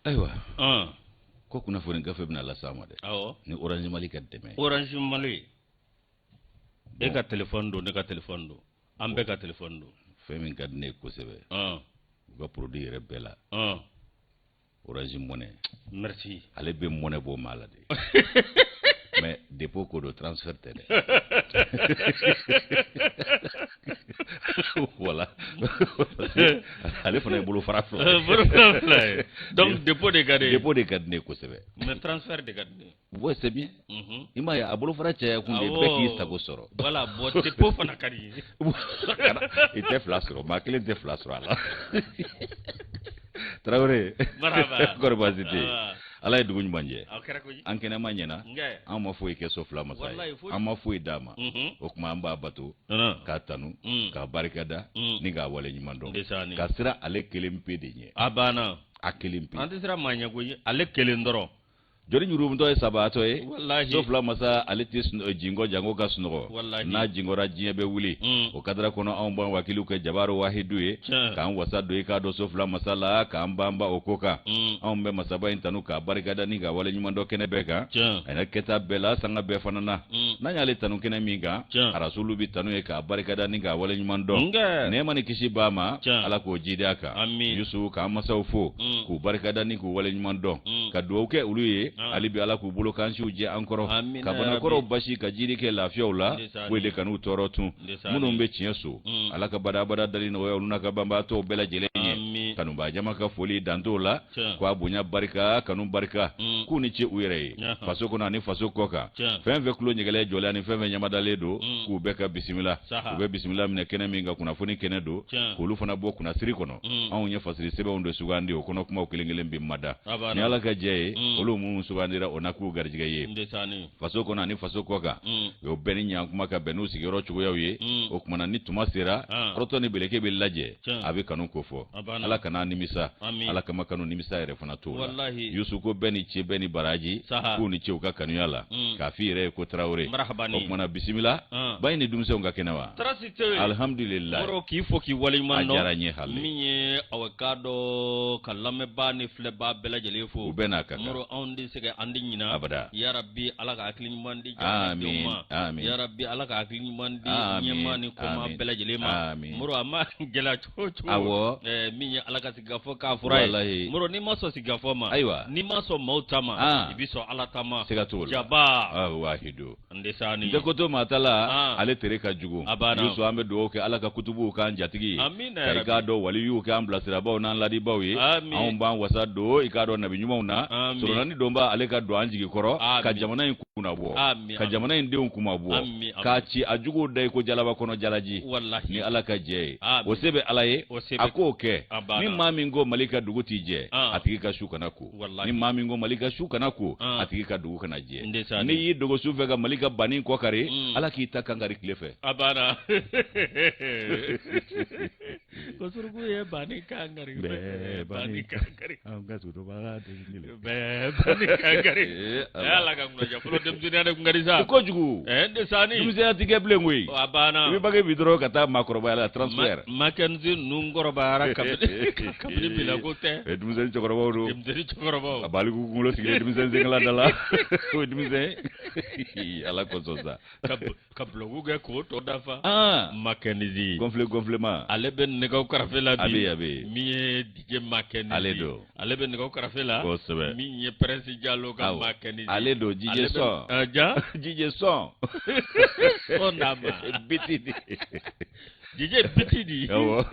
Ayiwa, ko kunnafoni gafe bɛna las'an ma dɛ. Awɔ. Ni Orange Mali ka dɛmɛ. Orange Mali. E ka téléphone don, ne ka téléphone don, an bɛɛ ka téléphone don. Fɛn min ka di ne ye kosɛbɛ, u ka produit yɛrɛ bɛɛ la, Orange Money. Merci. Ale bɛ mɔnɛ bɔ maa la de. Mais dépôt ko don, transfert tɛ dɛ. Voilà. Ale fana ye bolofara fila ye. Bolofara fila ye. Donc dépôt de ka di ye. Dépôt de ka di ne ye kosɛbɛ. Mais transfert de ka di ne ye. Ouais, c'est bien. I m'a ye, a bolofara caya kun de bɛɛ k'i sago sɔrɔ. Voilà, bon, dépôt fana ka di ye. I tɛ fila sɔrɔ, maa kelen tɛ fila sɔrɔ a la. Tarawele. Marhaba. Kɔri baasi tɛ yen? Ah. Ala ye dugu ɲuman jɛ. A kɛra koyi. An kɛnɛma ɲɛna. Nkɛ. An ma foyi kɛ so fila masa ye. Walayi, foyi. An ma foyi d'a ma. O tuma an b'a bato. K'a tanu. K'a barikada. Ni k'a wale ɲuman dɔn. Ndesaani. Ka siran ale kelen pe de ɲɛ. A banna. A kelen pe. An tɛ siran maa ɲɛ koyi, ale kelen dɔrɔn. Jɔni jurumutɔ ye sabaatɔ ye. Walahi. So fila masa ale tɛ jingɔ jango ka sunɔgɔ. Walahi. N'a jingɔra diɲɛ bɛ wuli. O kadara kɔnɔ anw b'an wakiliw kɛ jabaru wahidu ye. Tiɲɛ. K'an wasa don i k'a dɔn so fila masa la, k'an banba o ko kan. Anw bɛ masaba in tanu k'a barikada ni k'a waleɲuman dɔn kɛnɛ bɛɛ kan. Tiɲɛ. A yɛrɛ kɛta bɛɛ la, sanga bɛɛ fana na. N'an y'ale tanu kɛnɛ min kan, Tiɲɛ. arasulu bɛ tanu ye k'a barikada ni k'a waleɲuman dɔn. Nkɛ. Nɛɛma ni kisi b'a ma, Tiɲɛ. Ala k'o jidi a kan. Amin. Yusu, k'an masaw fo, k'u barikada ni k'u waleɲuman dɔn. Ka dugawu kɛ olu ye. Hali bi Ala k'u bolo kansiw jɛ an kɔrɔ. Amina Ka ya banakɔrɔw Rabbi. basi ka jiri kɛ lafiyaw la, Ndesaani. wele ka n'u tɔɔrɔ tun. Ndesaani. Minnu bɛ tiɲɛ so, Ala ka badabada dali nɔgɔya olu n'a ka banbaatɔw bɛɛ lajɛlen ye. Amin. Kanubaa jama ka foli dan t'o la, Tiɲɛ. k'a bonya barika, kanu barika, k'u ni ce u yɛrɛ ye. Faso kɔnɔ ani faso kɔ kan. Tiɲɛ. Fɛn fɛn tulo ɲɛgɛlɛ jɔlen ani fɛn fɛn ɲamadalen don, k'u bɛɛ ka bisimila. Saha. U bɛ bisimila minɛ kɛnɛ min kan, kunnafoni kɛnɛ don, Tiɲɛ. k'olu fana bɔ kunnasiri kɔnɔ. Anw ye fasiri sɛbɛnw de sugandi, o kɔnɔ kumaw kelen kelen bɛ mada. A banna. Ni Ala ka jɛ ye, olu minnu sugandira o na k'u garijɛgɛ ye. Ndesaani. Faso kɔnɔ ani faso kɔ kan, o bɛɛ ni ɲankuma ka bɛn n'u sigiyɔrɔ cogoyaw ye. O kumana ni tuma sera, kɔrɔtɔ ni beleke bɛ lajɛ, Tiɲɛ. a bɛ kanu ko fɔ. A banna. Ala kana nimisa, Amin. Ala kama kanu nimisa yɛrɛ fana t'o la. Walahi. Yusu ko bɛɛ ni ce, bɛɛ ni baraji, Saha. k'u ni ce u ka kanuya la. K'a f'i yɛrɛ ye ko Tarawele. Marhabani. O kumana bisimila, ba in ni denmisɛnw ka kɛnɛ wa? Tarasi tɛ yen. Alhamdulillah. Mɔrɔ k'i fo k'i waleɲuman A dɔn. diyara n ye hali. Min ye aw k'a dɔn ka lamɛnbaa ni filɛbaa bɛɛ lajɛlen fo. U bɛɛ n'a ka kan. Mɔrɔ anw tɛ sɛgɛn, an tɛ ɲinɛ. Abada. Yarabi Ala ka hakili ɲuman di jamanadenw Amin. ma. Amin. Yarabi Ala ka hakili ɲuman di Amin. ɲɛmaa ni kɔmaa Amin. bɛɛ lajɛlen ma. Amin. Mɔrɔ a ma gɛlɛya cogo o cogo. Awɔ. Min ye Ala ka sigikafɔ k'a fura ye. Walahi. Mɔrɔ n'i ma sɔn sigikafɔ ma. Ayiwa. N'i ma sɔn maaw ta ma. I bɛ sɔn Ala ta ma. Siga t'o la. Jaba. Ah, wahidu. Ndesaani. N tɛ ko to maa ta la, ale tere ka jugu. A banna. Yusu, an bɛ dugawu kɛ Ala ka kutubuw k'an jatigi ye. Amina Ka i ya k'a Rabbi. dɔn waliyuw k'an bilasirabaw n'an ladibaw ye. Amin. Anw b'an wasa don i k'a dɔn nabi ɲumanw na. Amin. Soronani donba ale ka don an jigi kɔrɔ. Amin. Ka jamana in kunna bɔ. Amin. Ka jamana in denw kunma bɔ. Amin. K'a ci a juguw da i ko jalaba kɔnɔ jalaji. Walahi. Ni Ala ka jɛ ye. Amin. O se bɛ Ala ye. O se bɛ. A k'o kɛ. A banna. Ni maa min ko Mali ka dugu t'i jɛ, a tigi ka su kana ko. Walahi. Ni maa min ko Mali ka su kana ko, a tigi ka dugu kana jɛ. Ndesaani. N'i y'i dogo su fɛ ka Mali ka banni kɔ kari, Ala k'i ta kan kari tile fɛ. A banna. Ko suruku ye banni kan kari. Bɛɛ banni kan kari. An ka sotobaga den kelen. Bɛɛ banni kan kari. Ee, Ala. Ala ka kunnaja fɔlɔ denmisɛnninya de kun ka di sa. Kojugu. Ndesaani. Denmisɛnninya ti kɛ bilen koyi. A banna. I bɛ bange bi dɔrɔn ka taa maakɔrɔbaya la, transfert. Mackenzie ninnu kɔrɔbayara kabini bilako tɛ. Denmisɛnnin cɛkɔrɔbaw don. Denmisɛnnin cɛkɔrɔbaw. A baliku kunkolo sigilen denmisɛnnin senkala da la. O ye denmisɛn ye. Ala kosɔn sa. Ka bulɔku kɛ k'o tɔ dafa. Mackenzie. Gonflé gonflement. Ale bɛ nɛgɛw karafe la bi. A bɛ yen, a bɛ yen. Min ye DJ Mackenzie. Ale don. Ale bɛ nɛgɛw karafe la. Kosɛbɛ. Min ye Prince Jalo ka Awɔ. Mackenzie. Ale don, DJ Ale bɛ- Sɔn. Ja. DJ Sɔn. Sɔn d'a ma. Biti di. DJ Biti di. Awɔ.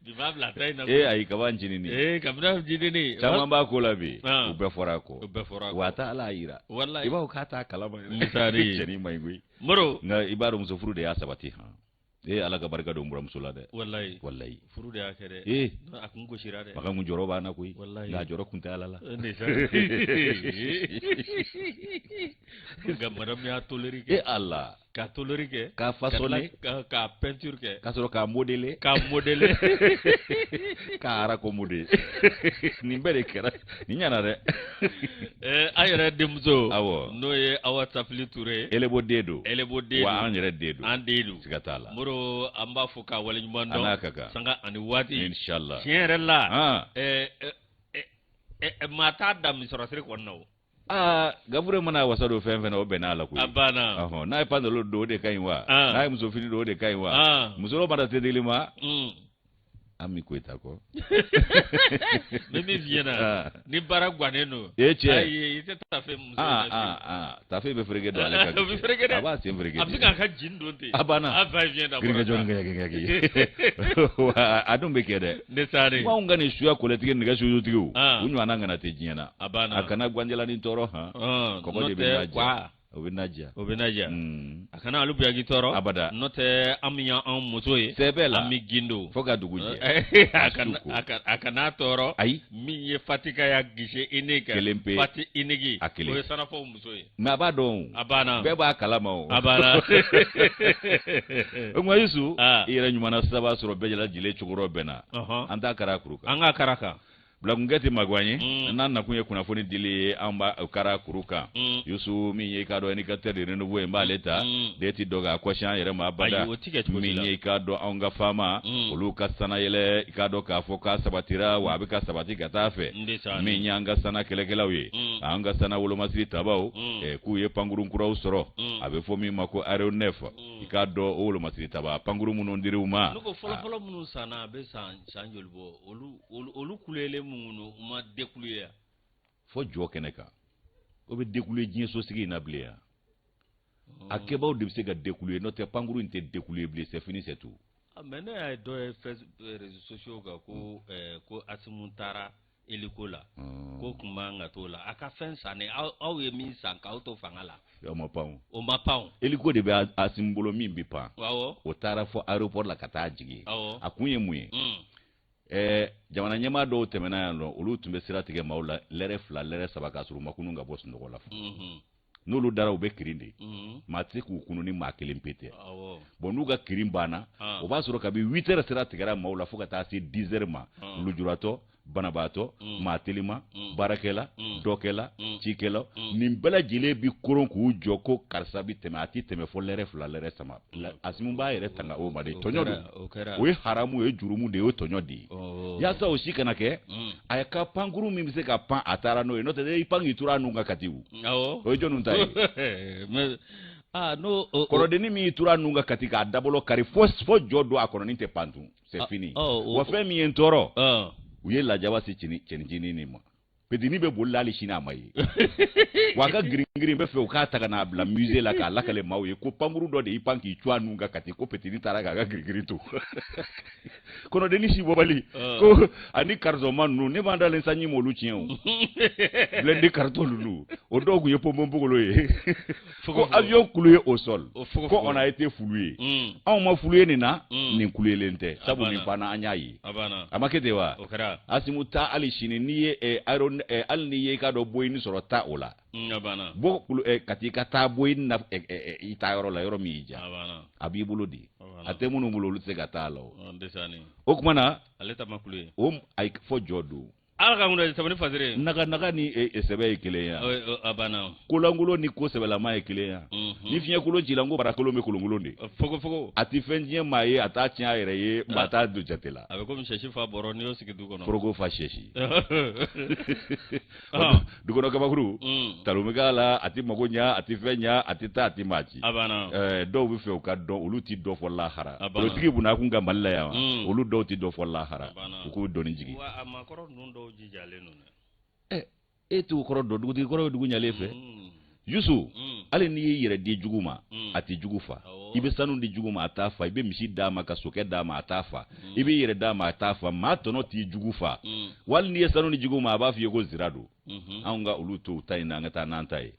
Bi b'a bila ta in na. Ee ayi, kaba ncinin. Ee kabini ncinin. Caman b'a ko la bi. U bɛɛ fɔra a kɔ. U bɛɛ fɔra a kɔ. Wa a t'a ala yira. Walayi. I b'a fɔ k'a t'a kalama yɛrɛ. Misali. Cɛnin ma ɲi koyi. Moro. Nka i b'a dɔn muso furu de y'a sabati han. Ee Ala ka barika don n buramuso la dɛ. Walayi. Walayi. Furu de y'a kɛ dɛ. Ee. A kun gosira dɛ. Makan kun jɔrɔ b'an na koyi. Walayi. Nka a jɔrɔ kun tɛ Ala la. Ndesan. Nka madame y'a toléré kɛ. Ee Ala. Ka toléré kɛ. K'a façonné. Ka tila ka peinture kɛ. Ka sɔrɔ k'a modeler. K'a modeler. K'a raccommoder. Nin bɛɛ de kɛra. Nin ɲɛna dɛ. An yɛrɛ denmuso. Awɔ. N'o ye Awa Safili Ture ye. Elebo den don. Elebo den don. Wa an yɛrɛ den don. An den don. Siga t'a la. Moro an b'a fɔ k'a waleɲuman dɔn. A n'a ka kan. Sanga ani waati. Inshallah. Tiɲɛ yɛrɛ la. Ah. Maa t'a da musɔrɔsiri kɔni na o. Aa, Gafure mana wasa don fɛn fɛn na, o bɛn'a la koyi. A banna. Ɔhɔn, n'a ye pantalon don, o de ka ɲi wa? Ah. N'a ye musofini don, o de ka ɲi wa? Ah. Musɔrɔ mana se deli ma, Ami Koyita kɔ. N bɛ min f'i ɲɛna, Ah. ni baara gannen don. E cɛ. Ayi, i tɛ tafe muso Ah, in na ah, ah, tafe bɛ fereke don ale kan. O bɛ fereke dɛ. A b'a sen fereke. A bɛ se k'a ka jean don ten. A banna. A va et vient d'abord. Girin ka jɔ, girin ka jɔ. Wa a dun bɛ kɛ dɛ. Ne sare. Ko anw ka nin suya kɔlɛtigi nɛgɛ sujutigiw, Ah. u ɲɔgɔnna kana tɛ diɲɛ na. A banna. A kana gwanjalani tɔɔrɔ han. Kɔgɔ de bɛ n'o n'a tɛ diya. quoi. O bɛ n'a diya. O bɛ n'a diya. A kana olu buyaki tɔɔrɔ. Abada. N'o tɛ an min y'anw muso ye. Sɛbɛ la. An bɛ gindo. Fo ka dugu jɛ. A kana tɔɔrɔ. Ayi. Min ye Fatika ya guichet unique. Kelen pe. Fati unique. A kelen. O ye sanafɔw muso ye. Mais a b'a dɔn o. A banna. Bɛɛ b'a kalama o. A banna. O tuma Yusu, Ah. i yɛrɛ ɲuman na saba sɔrɔ bɛɛ lajɛlen cogo bɛɛ na. An t'a kara kuru kan. An k'a kara kan. Bilakunkɛ tɛ magan ye. N'an nakun ye kunnafoni dili ye, an b'a kara kuru kan. Yusu, min ye i k'a dɔn indicateur de renouveau ye, n b'ale ta. Den ti dɔn k'a kɔsi an yɛrɛ ma abada. Ayi, o ti kɛ cogo si Min la. ye i k'a dɔn anw ka faama, olu ka sanayɛlɛ, i k'a dɔn k'a fɔ k'a sabatira wa a bɛ ka sabati ka taa fɛ. Min y'an ka sana kɛlɛkɛlaw ye, an ka sana wolomasiri tabaw, k'u ye pankurun kuraw sɔrɔ. A bɛ fɔ min ma ko aéronef. I k'a dɔn o wolomasiri taba pankuru minnu dir'u ma. Ne ko fɔlɔfɔlɔ minnu sanna, a bɛ san san joli bɔ, olu kulelen minnu, u ma découler ya? Fɔ jɔ kɛnɛ kan, o bɛ découler diɲɛ sosigi in na bilen yan. A kɛbaw de bɛ se ka découler, n'o tɛ pankuru in tɛ découler bilen, c'est fini, c'est tout. Ah, mais ne y'a ye dɔ ye fɛn réseaux sociaux kan ko ko Asimu taara hélico la, ko kun man ka t'o la, a ka fɛn sannen, aw ye min san k'aw to fanga la. O ma pan o. O ma pan o. Hélico de bɛ Asimu bolo min bɛ pan. Awɔ. O taara fɔ aéroport la ka taa jigin. Awɔ. A kun ye mun ye? Jamana ɲɛmaa dɔw tɛmɛna yan nɔ, olu tun bɛ sira tigɛ maaw la lɛrɛ 2, lɛrɛ 3, k'a sɔrɔ u ma kunun ka bɔ sunɔgɔ la. N'olu dara, u bɛ kirin de. Maa tɛ se k'u kunun ni maa kelen pe tɛ. Bon, n'u ka kirin banna, o b'a sɔrɔ kabi 8 heures sira tigɛra maaw la fo ka taa se 10 heures ma. Lujuratɔ, banabaatɔ, maa telima, baarakɛla, dɔkɛla, cikɛla, nin bɛɛ lajɛlen bi koron k'u jɔ ko karisa bi tɛmɛ, a ti tɛmɛ fo lɛrɛ 2, lɛrɛ 3. Asimu b'a yɛrɛ tanga o ma de. Tɔɲɔ don, o ye haramu ye, jurumu de ye, o ye tɔɲɔ de ye. Yaasa o si kana kɛ, a ka pankuru min bɛ se ka pan, a taara n'o ye. N'o tɛ, i pan k'i tura nun kan Kati, o ye jɔnni ta ye? Kɔrɔdenni min y'i tura nun kan Kati k'a dabɔlɔ kari fo jɔ don a kɔnɔnin tɛ pan tun, c'est fini. Wa fɛn min ye n tɔɔrɔ, u ye lajaba se cɛnicinin nin ma. Petini bɛ boli la hali sini a ma ye. Wa a ka girin-girin bɛ fɛ u k'a ta ka n'a bila musée la k'a lakale maaw ye ko pankuru dɔ de y'i pan k'i cu a nun kan Kati, ko petini taara k'a ka girin-girin to. Kɔnɔdenni si bɔbali ko ani karitɔnma ninnu, ne m'an dalen sanji m'olu tiɲɛ o. Blindé carton ninnu, o dɔw tun ye ponponpogolo ye. Ko avion cloué au sol, ko on a été floué. Anw ma floué nin na, nin clouélen tɛ. Sabu nin banna, an y'a ye. A ma kɛ ten wa? Asimu taa hali sini n'i ye aéro, hali n'i ye i k'a dɔn Boeing sɔrɔ, taa o la. Bɔ Kati ka taa Boeing na i taa yɔrɔ la, yɔrɔ min y'i diya. A b'i bolo de. A tɛ minnu bolo, olu tɛ se ka taa a la o. O tuma na. Ale ta ma kulu ye. O ayi, fɔ jɔ don. Ala ka kunna sabali fasiri. Naga naga ni sɛbɛ ye kelen ye. A banna. Kolankolon ni ko sɛbɛlama ye kelen ye. Ni fiɲɛkolon cila, n ko barakolon bɛ kolonkolon de. Fogo fogo. A ti fɛn tiɲɛ maa ye, a t'a tiɲɛ a yɛrɛ ye, maa t'a don jate la. A bɛ komi sɛsi fa bɔrɔ n'i y'o sigi du kɔnɔ. Foroko fa sɛsi. Dukɔnɔ kabakuru. Talon bɛ k'a la, a ti mago ɲa, a ti fɛn ɲa, a ti taa, a ti maa ci. A banna. Dɔw bɛ fɛ u ka dɔn, olu ti dɔ fɔ lahara. Politigi bunakun ka Mali la yan, olu dɔw ti dɔ fɔ lahara. U k'u dɔnni jigin. Wa a maakɔrɔ ninnu dɔw jijalen don dɛ. E t'o kɔrɔ dɔn, dugutigi kɔrɔ bɛ dugu ɲalen fɛ. Yusu, hali n'i y'i yɛrɛ di jugu ma, a tɛ jugu fa. I bɛ sanu di jugu ma, a t'a fa. I bɛ misi d'a ma ka sokɛ d'a ma, a t'a fa. I b'i yɛrɛ d'a ma, a t'a fa. Maa tɔnɔ t'i jugu fa. Wali n'i ye sanu di jugu ma, a b'a f'i ye ko zira don. Anw ka olu to u ta in na, an ka taa n'an ta ye.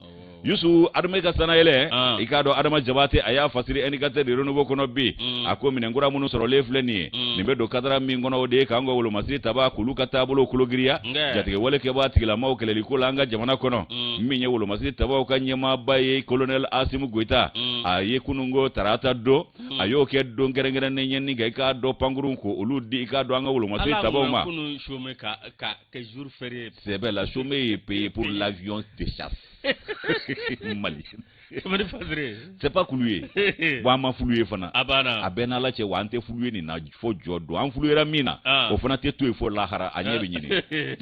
Yusu, Adama ka sanayɛlɛ, i k'a dɔn Adama Jabate a y'a fasiri indicateur de renouveau kɔnɔ bi. A ko minɛnkura minnu sɔrɔlen filɛ nin ye, nin bɛ don kadara min kɔnɔ, o de ye k'an ka wolomasiri taba k'olu ka taabolo kologiriya, jatigɛwale kɛbaa tigilamaw kɛlɛliko la an ka jamana kɔnɔ. Min ye wolomasiri tabaw ka ɲɛmaaba ye, colonel Asimu Goyita, a ye kununko tarata don, a y'o kɛ don kɛrɛnkɛrɛnnen ye ni ka i k'a dɔn pankurun ko olu di i k'a dɔn an ka wolomasiri tabaw ma. Sɛbɛ la, Chomé est payé pour l'avion de chasse. Mali. C'est pas kulu ye, wa an ma fulu ye fana. A banna. A bɛɛ n'Ala cɛ, wa an tɛ fulu ye nin na fo jɔ don. An fuluyera min na, o fana tɛ to yen fo lahara, a ɲɛ bɛ ɲini.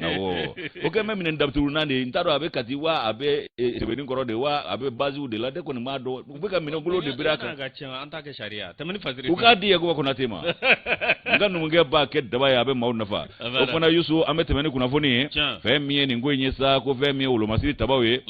Awɔ, o kɛ bɛ minɛ dabiturunan de ye. N t'a dɔn a bɛ Kati wa a bɛ Sebenikɔrɔ de wa a bɛ baziw de la. Ne kɔni m'a dɔn, u bɛ ka minɛn de biri a kan. An t'a kɛ sariya. Tɛmɛ ni Fasiri. U k'a di Yakuba Konate ma. N ka numukɛ b'a kɛ daba ye, a bɛ maaw nafa. O fana Yusu, an bɛ tɛmɛ ni kunnafoni ye. Fɛn min ye nin ko in ye sa, ko fɛn min ye wolomasiri tabaw ye,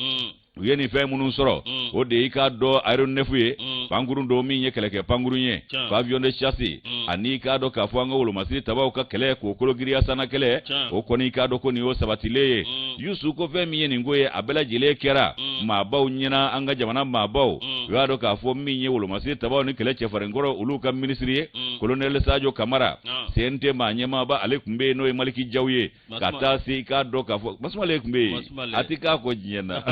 u ye nin fɛn minnu sɔrɔ, o de y'i k'a dɔn aéronef ye, pankurun don min ye kɛlɛkɛ pankurun ye, ko avion de chasse, ani i k'a dɔn k'a fɔ an ka wolomasiri tabaw ka kɛlɛ k'o kologiriya sanna kɛlɛ, o kɔni i k'a dɔn ko nin y'o sabatilen ye. Yusu, ko fɛn min ye nin ko ye, a bɛɛ lajɛlen kɛra maabaw ɲɛna, an ka jamana maabaw. U y'a dɔn k'a fɔ min ye wolomasiri tabaw ni kɛlɛ cɛfarinkɔrɔ olu ka minisiri ye, colonel Sadio Kamara, CNT maa ɲɛmaaba, ale tun bɛ yen, n'o ye Maliki Jaw ye, ka taa se i k'a dɔn k'a fɔ Masumale tun bɛ yen. A ti k'a kɔ diɲɛ na,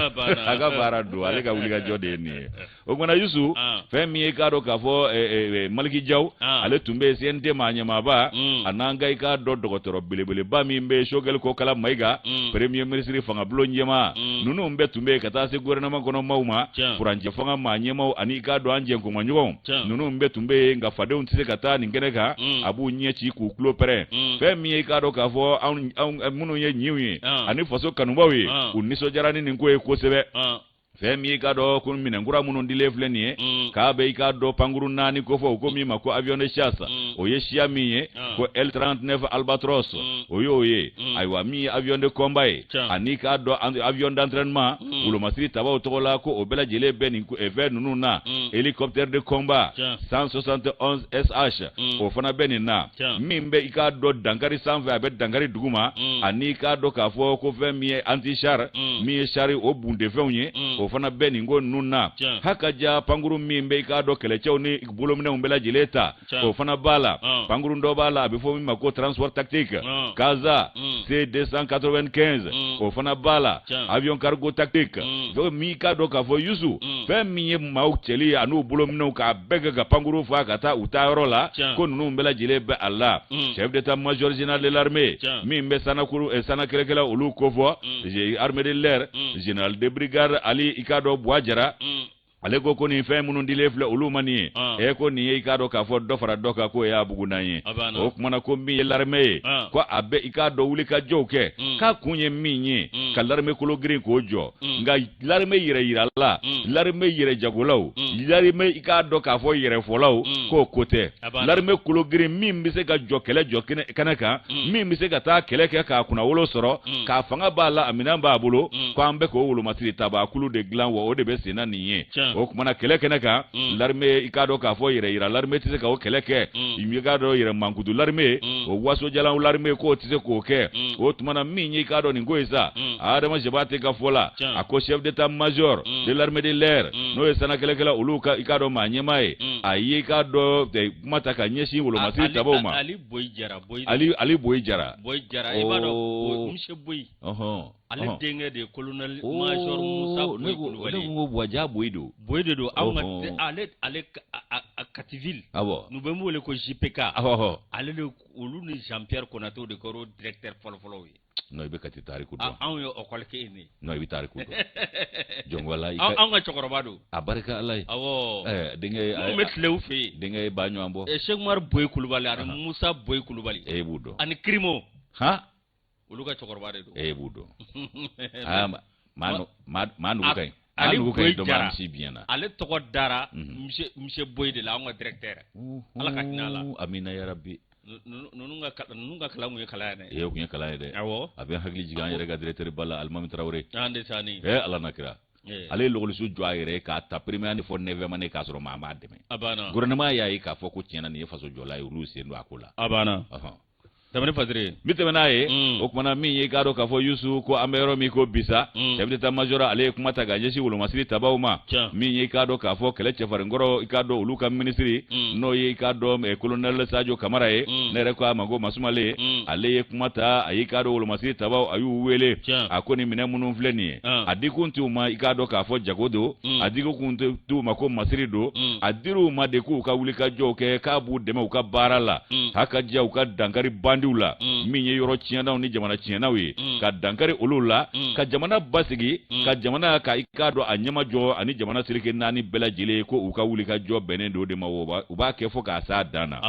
a ka baara don, ale ka wulikajɔ de ye nin ye. O kumana Yusu, fɛn min ye i k'a dɔn k'a fɔ Maliki Jaw, ale tun bɛ yen, CNT maa ɲɛmaaba, a n'an ka i k'a dɔn dɔgɔtɔrɔ belebeleba min bɛ yen, Sogɛli Kokala Mayiga, premier ministre fangabulon ɲɛmaa, ninnu bɛɛ tun bɛ yen, ka taa se gouvernement kɔnɔ maaw ma, furancɛ fanga maa ɲɛmaaw, ani i k'a dɔn an jɛnkomaɲɔgɔnw, ninnu bɛɛ tun bɛ yen. Nka fadenw tɛ se ka taa nin kɛnɛ kan, a b'u ɲɛ ci k'u tulo pɛrɛn. Fɛn min ye i k'a dɔn k'a fɔ anw minnu ye ɲiw ye ani faso kanubaw ye, u nisɔndiyara ni nin ko ye kosɛbɛ. Fɛn min ye i k'a dɔn ko minɛnkura minnu dilen filɛ nin ye, k'a bɛ i k'a dɔn pankurun 4 kofɔ, u ko min ma ko avion de chasse, o ye siya min ye ko L39 Albatros, o y'o ye. Ayiwa, min ye avion de combat ye, ani k'a dɔn avion d'entraînement wolomasiri tabaw tɔgɔ la, ko o bɛɛ lajɛlen bɛ nin fɛn ninnu na. Hélicoptère de combat 171 SH, o fana bɛ nin na, min bɛ i k'a dɔn dankari sanfɛ, a bɛ dankari duguma, ani i k'a dɔn k'a fɔ ko fɛn min ye anti-char, min ye char o bundefɛnw ye, o fana bɛ nin ko ninnu na. Haka ja, pankurun min bɛ i k'a dɔn kɛlɛcɛw ni bolominɛnw bɛɛ lajɛlen ta, o fana b'a la. Pankurun dɔ b'a la, a bɛ fɔ min ma ko transport tactique Casa C295, o fana b'a la. Avion cargo tactique min k'a dɔn k'a fɔ Yusu, fɛn min ye maaw cɛli ye an'u bolominɛnw k'a bɛɛ kɛ ka pankurun fa ka taa u taa yɔrɔ la, ko ninnu bɛɛ lajɛlen bɛ a la. Chef d'état-major général de l'armée min bɛ sanakuru sanakɛlɛkɛla olu kofɔ, armée de l'air, général de brigade Ali i k'a dɔn Buwa Jara, ale ko ko nin fɛn minnu dilen filɛ olu ma nin ye, e ko nin ye i k'a dɔn k'a fɔ dɔ fara dɔ kan, k'o y'a bugunan ye. O kumana ko min ye l'armée ye, ko a bɛ i k'a dɔn wuli ka jɔw kɛ, k'a kun ye min ye ka l'armée kolo girin k'o jɔ. Nka l'armée yɛrɛ yirala, l'armée yɛrɛ jagolaw, l'armée i k'a dɔn k'a fɔ yɛrɛfɔlaw, k'o ko tɛ. L'armée kolo girin min bɛ se ka jɔ kɛlɛ jɔ kɛnɛ kan, min bɛ se ka taa kɛlɛ kɛ k'a kunnawolo sɔrɔ, k'a fanga b'a la, a minɛn b'a bolo, ko an bɛ k'o wolomasiri tabakulu de dilan, wa o de bɛ sen na nin ye. O kumana kɛlɛ kɛnɛ kan, l'armée i k'a dɔn k'a fɔ yɛrɛ yira l'armée tɛ se ka o kɛlɛ kɛ, i k'a dɔn yɛrɛ mankutu l'armée, o waso jalan l'armée, k'o tɛ se k'o kɛ. O tumana min ye i k'a dɔn nin ko ye sa, Adama Jabate ka fɔ la, a ko chef d'état-major de l'armée de l'air, n'o ye sanakɛlɛkɛla olu ka i k'a dɔn maa ɲɛmaa ye, a ye i k'a dɔn kuma ta ka ɲɛsin wolomasiri tabaw ma. Ali Boyi Jara. Ali Boyi Jara. Boyi Jara, i b'a dɔn monsieur Boyi, ale denkɛ de ye colonel major Musa Boyi Kulubali. Ne ko Buwaja Boyi don. Boyi de don. Anw ka ale ale Kativille. Awɔ. N'u bɛ min wele ko JPK. Awɔ. Ale de, olu ni Jean Pierre Konaté de kɛra o directeur fɔlɔ-fɔlɔw ye. Non, i bɛ Kati tariku dɔn. Anw ye école kɛ yen de. Non, i bɛ tariku dɔn. Jɔnwala i ka. Anw ka cɛkɔrɔba don. A barika Ala ye. Awɔ. Ɛɛ denkɛ. Minnu bɛ tile u fɛ yen. Denkɛ ye ba ɲɔgɔn bɔ. Cheikh Umar Boyi Kulubali ani Musa Boyi Kulubali. E b'u dɔn. Ani Kirimo. Han. Olu ka cɛkɔrɔba de don. E b'u dɔn. Aa, maa nugu ka ɲi. Ali Boyi Jara misi biɲɛ na. Ale tɔgɔ dara monsieur Boyi de la, anw ka directeur. Ala ka hinɛ a la. Amina yarabi. Ninnu ka kalan kun ye kalan ye dɛ. Ee, o kun ye kalan ye dɛ. Awɔ. A bɛ hakili jigin an yɛrɛ ka directeur ba la, Alimami Tarawele. An de sani. Ee, Ala na kira. Ale ye lɔgɔliso jɔ a yɛrɛ ye k'a ta première année fɔ neuvième année k'a sɔrɔ maa m'a dɛmɛ. A banna. Gouvernement y'a ye k'a fɔ ko tiɲɛna nin ye faso jɔla ye, olu sen don a ko la. A banna. Tɛmɛ ni Fasiri. N bɛ tɛmɛ n'a ye. O kumana min ye i k'a dɔn k'a fɔ Yusu, ko an bɛ yɔrɔ min ko bi sa, chef d'état-major ale ye kuma ta ka ɲɛsin wolomasiri tabaw ma. Min ye i k'a dɔn k'a fɔ kɛlɛ cɛfarinkɔrɔ i k'a dɔn olu ka minisiri, n'o ye i k'a dɔn colonel Sadio Kamara ye, ne yɛrɛ ko a ma ko Masumale, ale ye kuma ta, a y'i k'a dɔn wolomasiri tabaw a y'u wele. A ko nin minɛn minnu filɛ nin ye, a dikun t'u ma i k'a dɔn k'a fɔ jago don, a dikun t'u ma ko masiri don, a dir'u ma de k'u ka wulikajɔw kɛ, k'a b'u dɛmɛ u ka baara la, haka diya u ka dankari bandiw bandiw la min ye yɔrɔ tiɲɛnaw ni jamana tiɲɛnaw ye ka dankari olu la ka jamana basigi ka jamana ka i k'a dɔn a ɲɛmajɔ ani jamana seleke naani bɛɛ lajɛlen ko u ka wuli ka jɔ bɛnnen don o de ma u b'a kɛ fo k'a s'a dan na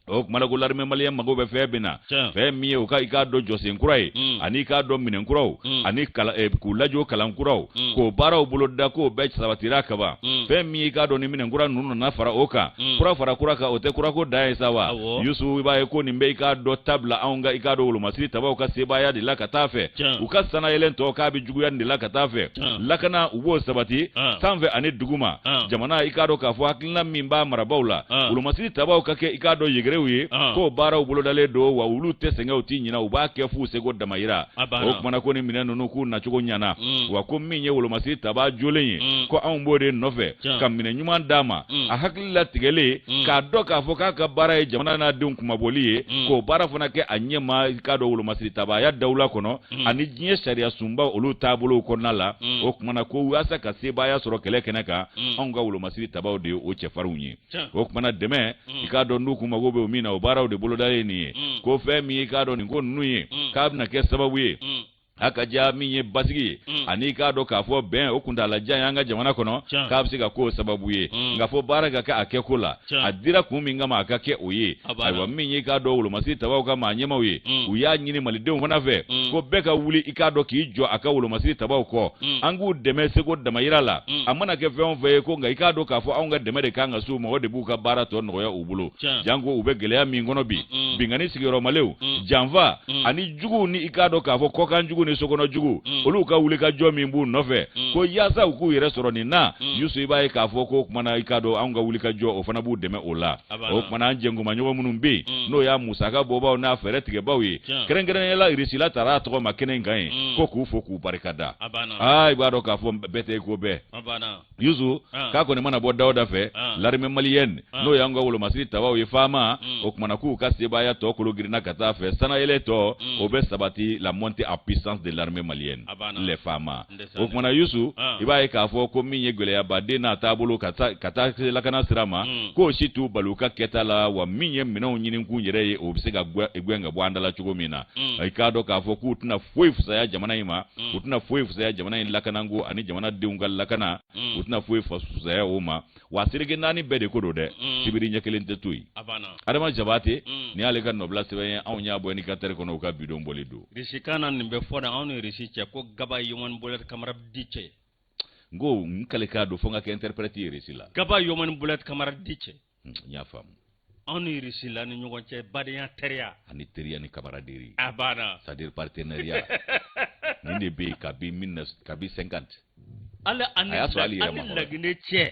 o kuma na ko l'armée malienne mago bɛ fɛn min na fɛn min ye u ka i k'a dɔn jɔsen kura ye ani i k'a dɔn minɛn kuraw ani k'u lajɔ kalan kuraw k'o baaraw boloda k'o bɛɛ sabatira kaban fɛn min ye i k'a dɔn ni minɛn kura ninnu nana fara o kan kura fara kura kan o tɛ kurako dan ye sa wa Yusu i b'a ye ko nin bɛ i k'a dɔn tabila anw ka i k'a dɔn wolomasiri tabaw ka sebaaya de la ka taa fɛ u ka sanayɛlɛn tɔ k'a bɛ juguya nin de la ka taa fɛ lakana u b'o sabati sanfɛ ani duguma jamana i k'a dɔn k'a fɔ hakilina min b'a marabaaw la wolomasiri tabaw ka kɛ i k'a dɔn yegerew ye k'o baaraw bolodalen don wa olu tɛ sɛgɛn u tɛ ɲinɛ u b'a kɛ f'u seko damayira o kuma na ko ni minɛn ninnu k'u nacogo ɲana wa ko min ye wolomasiri taba jolen ye ko anw b'o de nɔfɛ ka minɛn ɲuman d'a ma a hakili latigɛlen k'a dɔn k'a fɔ k'a ka baara ye jamana n'a denw kunmabɔli ye k'o baara fana kɛ a ɲɛma i k'a dɔn wolomasiri tabaya dawula kɔnɔ ani diɲɛ sariya sunba olu taabolow kɔnɔna la o kuma na ko walasa ka sebaaya sɔrɔ kɛlɛ kɛnɛ kan anw ka wolomasiri tabaw de ye o cɛfarinw ye o kuma na dɛmɛ i k'a dɔn n'u kun mago bɛ min na o baaraw de bolodalen nin ye ko fɛn min i k'a dɔn nin ko ninnu ye k'a bɛna kɛ sababu ye a ka diya min ye basigi ye ani i k'a dɔn k'a fɔ bɛn o kuntaalajan ye an ka jamana kɔnɔ k'a bɛ se ka k'o sababu ye nka fo baara ka kɛ a kɛko la a dira kun min kama a ka kɛ o ye ayiwa min ye i k'a dɔn wolomasiri tabaw ka maa ɲɛmaw ye u y'a ɲini malidenw fana fɛ ko bɛɛ ka wuli i k'a dɔn k'i jɔ a ka wolomasiri tabaw kɔ an k'u dɛmɛ seko damayira la a mana kɛ fɛn o fɛn ye ko nka i k'a dɔn k'a fɔ anw ka dɛmɛ de kan ka s'u ma o de b'u ka baara tɔ nɔgɔya u bolo janko u bɛ gɛlɛya min kɔnɔ bi binkanni sigiyɔrɔmalenw janfa ani juguw ni i k'a dɔn k'a fɔ kɔkan jugu ni sokɔnɔ jugu olu ka wulikajɔ min b'u nɔfɛ ko yaasa u k'u yɛrɛ sɔrɔ nin na Yusu i b'a ye k'a fɔ ko o kuma na i k'a dɔn anw ka wulikajɔ o fana b'u dɛmɛ o la o kuma na an jɛnkumaɲɔgɔn minnu bɛ yen n'o y'a musaka bɔbaw n'a fɛɛrɛ tigɛbaw ye kɛrɛnkɛrɛnnenya la Irisila taara a tɔgɔ ma kɛnɛ in kan yen ko k'u fo k'u barika da aa i b'a dɔn k'a fɔ bɛɛ tɛ ko bɛɛ Yusu k'a kɔni mana bɔ da o da fɛ l'armée malienne n'o y'an ka wolomasiri tabaw ye faama o kuma na k'u ka sebaaya tɔ kolo girinna ka taa fɛ sanayɛlɛ tɔ o bɛ sabati la montée en puissance de l'armée malienne les FAMa o kuma na Yusu i b'a ye k'a fɔ ko min ye gɛlɛyabaden n'a taabolo ka taa se lakana sira ma k'o si t'u bali u ka kɛta la wa min ye minɛnw ɲininkun yɛrɛ ye o bɛ se ka gɛn ka bɔ an da la cogo min na i k'a dɔn k'a fɔ k'u tɛna foyi fisaya jamana in ma u tɛna foyi fisaya jamana in lakanako ani jamanadenw ka lakana u tɛna foyi fisaya o ma wa seleke naani bɛɛ de ko don dɛ sibiri ɲɛ kelen tɛ to yen Adama Jabate nin y'ale ka nɔbila sɛbɛn ye anw y'a bɔ Indicateur kɔnɔ u ka bidon bɔli don Risi kan na nin bɛ fɔ anw ni Risi cɛ ko gaba yomani bolɛti camarade cɛ n ko n kale k'a don fo n ka kɛ interprète ye Risi la gaba yomani bolɛti camarade cɛ n y'a faamu anw ni Risi la ni ɲɔgɔn cɛ badenya teriya ani teriya ni camaraderie a banna c'est à dire partenariat nin de bɛ yen kabi kabi 50 hali an ni Laginɛ cɛ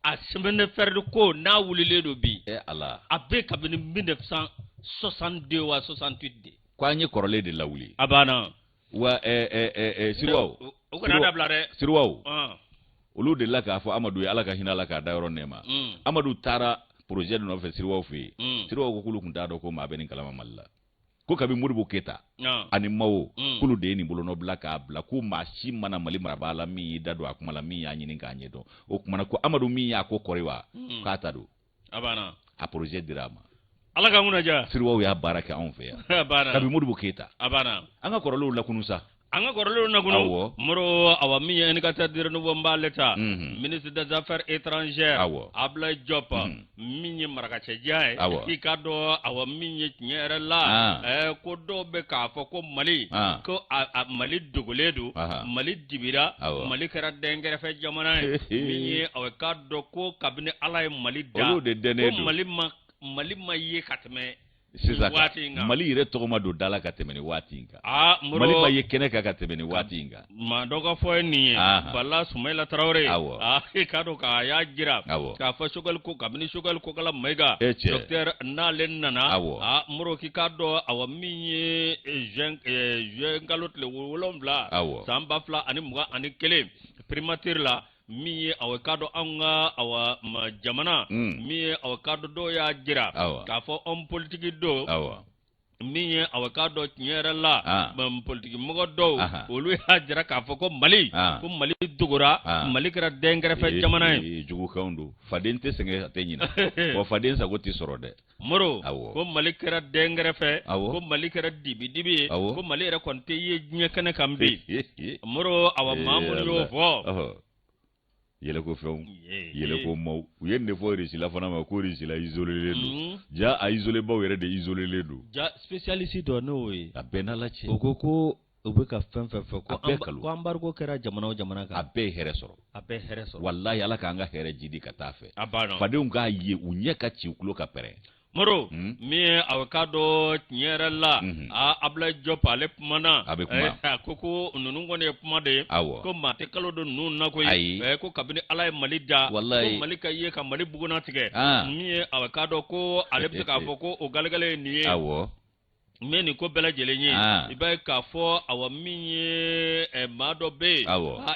a chemin de fer ko n'a wulilen don bi eh ala a bɛ kabini 1962 wa 68 de ko an ye kɔrɔlen de lawuli a banna wa ɛ ɛ siriwaw o kana dabila dɛ siriwaw olu delila k'a fɔ Amadu ye Ala ka hinɛ a la k'a dayɔrɔ nɛɛma Amadu taara projet dɔ nɔfɛ siriwaw fɛ yen siriwaw ko k'olu tun t'a dɔn ko maa bɛ nin kalama Mali la ko kabi Modibo Keyita ani Mao k'olu de ye nin bolonɔbila k'a bila ko maa si ma na Mali marabaa la min y'i da don a kuma la min y'a ɲini k'a ɲɛdɔn o kuma na ko Amadu min y'a ko kɔri wa k'a ta don a banna a projet dira a ma Ala k'an kunna diya siriwaw y'a baara kɛ anw fɛ yan a banna kabi Modibo Keyita a banna an ka kɔrɔlenw lakunu sa an ka kɔrɔlenw lakunu awɔ moro awa min ye Indicateur du Renouveau n b'ale ta ministre des affaires étrangères awɔ Ablaye Diop min ye marakacɛja ye awɔ i k'a dɔn awa min ye tiɲɛ yɛrɛ la ko dɔw bɛ k'a fɔ ko Mali ko a Mali dogolen don Mali dibira Mali kɛra dɛnkɛrɛfɛ jamana ye min ye awa k'a dɔn ko kabini Ala ye Mali da olu de dɛnnen ko don Mali ma ye ka tɛmɛ sisan waati in kan Mali yɛrɛ tɔgɔ ma don da la ka tɛmɛ nin waati in kan aa Moro Mali ma ye kɛnɛ kan ka tɛmɛ nin waati in kan maa dɔ ka fɔ ye nin ye Bala Sumayila Tarawele awɔ aa i k'a dɔn k'a y'a jira awɔ k'a fɔ Sogɛli ko kabini Sogɛli Kokala Mayiga e cɛ docteur n'ale nana awɔ aa Moro k'i k'a dɔn awa min ye juin juin kalo tile 7 awɔ san 2021 primature la min ye awa k'a dɔn anw ka awa jamana min ye awa k'a dɔn dɔw y'a jira k'a fɔ homme politique don awɔ Min ye awa k'a dɔn tiɲɛ yɛrɛ la, politiki mɔgɔ dɔw, olu y'a jira k'a fɔ ko Mali, ko Mali dogora, Mali kɛra dɛnkɛrɛfɛ jamana ye. Jugukanw don, faden tɛ sɛgɛn a tɛ ɲinɛ, wa faden sago tɛ sɔrɔ dɛ. Moro, ko Mali kɛra dɛnkɛrɛfɛ, ko Mali kɛra dibidibi ye, ko Mali yɛrɛ kɔni tɛ ye diɲɛ kɛnɛ kan bi. Moro, awa maa minnu y'o fɔ. Yɛlɛko fɛnw, yɛlɛko maaw, u ye nin de fɔ Russie fana ma ko Russie isolélen don. Ja a isolé baw yɛrɛ de isolélen don. Ja spécialiste dɔ n'o ye. A bɛɛ n'Ala cɛ. O ko ko u bɛ ka fɛn fɛn fɔ ko embargo kɛra jamana o jamana kan. A bɛɛ ye hɛrɛ sɔrɔ. A bɛɛ hɛrɛ sɔrɔ. Walahi Ala k'an ka hɛrɛ jidi ka taa fɛ. A banna. Fadenw k'a ye u ɲɛ ka ci u tulo ka pɛrɛn. Moro, min ye awa k'a dɔn tiɲɛ yɛrɛ la, aa Abulayi Jɔp ale kumana, a bɛ kuma, a ko ko ninnu kɔni ye kuma de ye, awɔ, ko maa tɛ kalo don ninnu na koyi, ayi, ko kabini Ala ye Mali da, walayi, ko Mali ka ye ka Mali bugunna tigɛ, min ye awa k'a dɔn ko ale bɛ se k'a fɔ ko o galegale ye nin ye, awɔ. N bɛ nin ko bɛɛ lajɛlen ye, i b'a ye k'a fɔ awa min ye maa dɔ bɛ yen,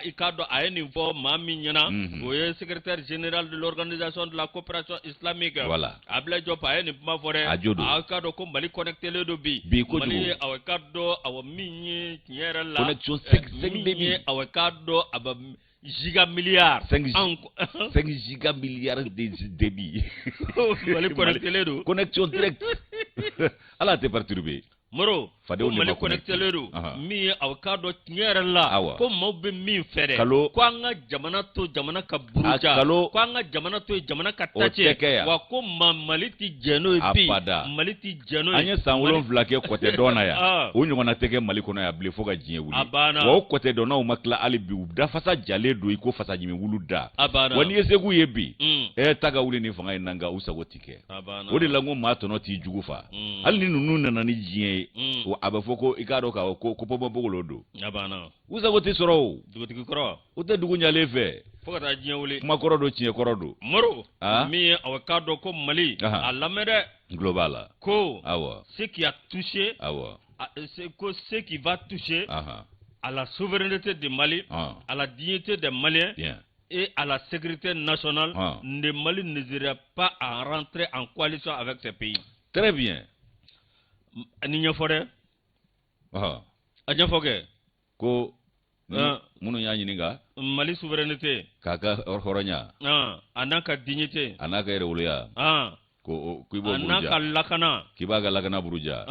i k'a dɔn a ye nin fɔ maa min ɲɛna, o ye secrétaire général de l'organisation de la coopération islamique, voilà, Ablaye Diop a ye nin kuma fɔ dɛ, a jo don, a k'a dɔn ko Mali connectélen don bi, bi kojugu, Mali awa k'a dɔn awa min ye tiɲɛ yɛrɛ la, connexion 5 min ye awa k'a dɔn a bɛ giga milliard 5 giga milliard de débit, Mali connectélen don, connexion direct, Ala tɛ perturber. Moro, fadenw ko Mali connectélen don, min ye aw k'a dɔn tiɲɛ yɛrɛ la, ko maaw bɛ min fɛ dɛ, ko an ka jamana to jamana ka buruja, ko an ka jamana to jamana ka ta cɛ, wa ko Mali tɛ jɛn n'o ye bi, Mali tɛ jɛn n'o ye. An ye san 7 kɛ kɔtɛ dɔn na yan, o ɲɔgɔnna tɛ kɛ Mali kɔnɔ yan bilen fo ka diɲɛ wuli. A banna. Wa o kɔtɛ dɔnnaw ma tila hali bi, u dafasa jalen don i ko fasaɲimi wulu da. A banna. Wa n'i ye Segu ye bi, ta ka wuli ni fanga in na nka u sago tɛ kɛ. O de la n ko maa tɔnɔ t'i jugu fa. Hali ni ninnu nana ni diɲɛ ye, a bɛ fɔ ko i k'a dɔn k'a fɔ ko pɔpɔbogolo don. U sago tɛ sɔrɔ o. Dugutigi kɔrɔ. U tɛ dugu ɲalen fɛ. Fo ka taa diɲɛ wuli. Kuma kɔrɔ don, tiɲɛ kɔrɔ don. Moro, min ye aw k'a dɔn ko Mali, a lamɛn dɛ. N tulo b'a la. Ko. Awɔ. Ce qui a touché. Awɔ. Ko ce qui va toucher. À la souveraineté du Mali. À la dignité des Maliens. Bien. Et à la sécurité nationale, le Mali ne serait pas à rentrer en coalition avec ces pays. Très bien. Ni ɲɛfɔ dɛ. A ɲɛfɔ kɛ. Ko minnu y'a ɲininka. Mali souveraineté. K'a ka hɔrɔnya. A n'a ka dignité. A n'a ka yɛrɛwoloya. Ko k'i b'o buruja. A n'a ka lakana. K'i b'a ka lakana buruja.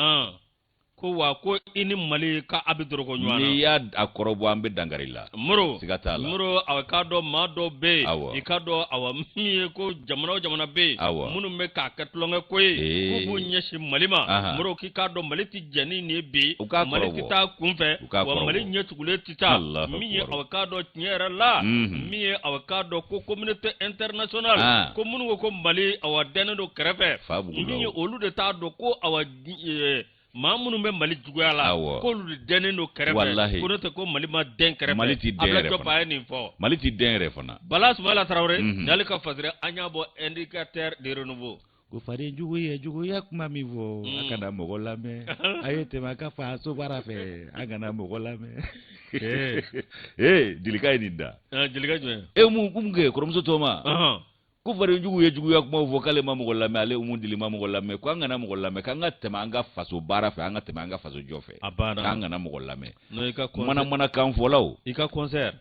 Ko wa ko i ni Mali ka a bɛ dɔrɔgɔ ɲɔgɔn na. N'i y'a kɔrɔbɔ an bɛ dankari la. Moro, siga t'a la. Moro, a k'a dɔn maa dɔw bɛ yen. Awɔ. I k'a dɔn awa min ye ko jamana o jamana bɛ yen. Awɔ. Minnu bɛ k'a kɛ tulonkɛ ko ye. K'u b'u ɲɛsin Mali ma. Moro, k'i k'a dɔn Mali tɛ jɛn ni nin ye bi. U k'a kɔrɔbɔ. Mali tɛ taa kun fɛ. U k'a kɔrɔbɔ. Wa Mali ɲɛtugulen tɛ taa. Min ye awa k'a dɔn tiɲɛ yɛrɛ la. Min ye awa k'a dɔn ko communauté internationale. Ko minnu ko ko Mali awa dɛnnen don kɛrɛfɛ. Min ye olu de t'a dɔn ko awa maa minnu bɛ Mali juguya la, k'olu de dɛnnen don kɛrɛfɛ, ko n'o tɛ ko Mali ma dɛn kɛrɛfɛ. Mali ti dɛn yɛrɛ fana. A ye nin fɔ. Mali ti dɛn yɛrɛ fana. Bala Sumayila Tarawele, n'ale ka fasiri an y'a bɔ indicateur de renouveau. Ko faden jugu ye juguya kuma min fɔ, a kana mɔgɔ lamɛn, a ye tɛmɛ a ka faso baara fɛ, a kana mɔgɔ lamɛn. Ee Jelika ye nin da. Jelika jumɛn? E mun kɛ kɔrɔmuso tɔ ma? Ko faden jugu ye juguya kumaw fɔ k'ale ma mɔgɔ lamɛn, ale Umu Dili ma mɔgɔ lamɛn, ko an kana mɔgɔ lamɛn, k'an ka tɛmɛ an ka faso baara fɛ, an ka tɛmɛ an ka faso jɔ fɛ. A banna. K'an kana mɔgɔ lamɛn. Non, i ka concert. Manamanakan fɔlaw. I ka concert.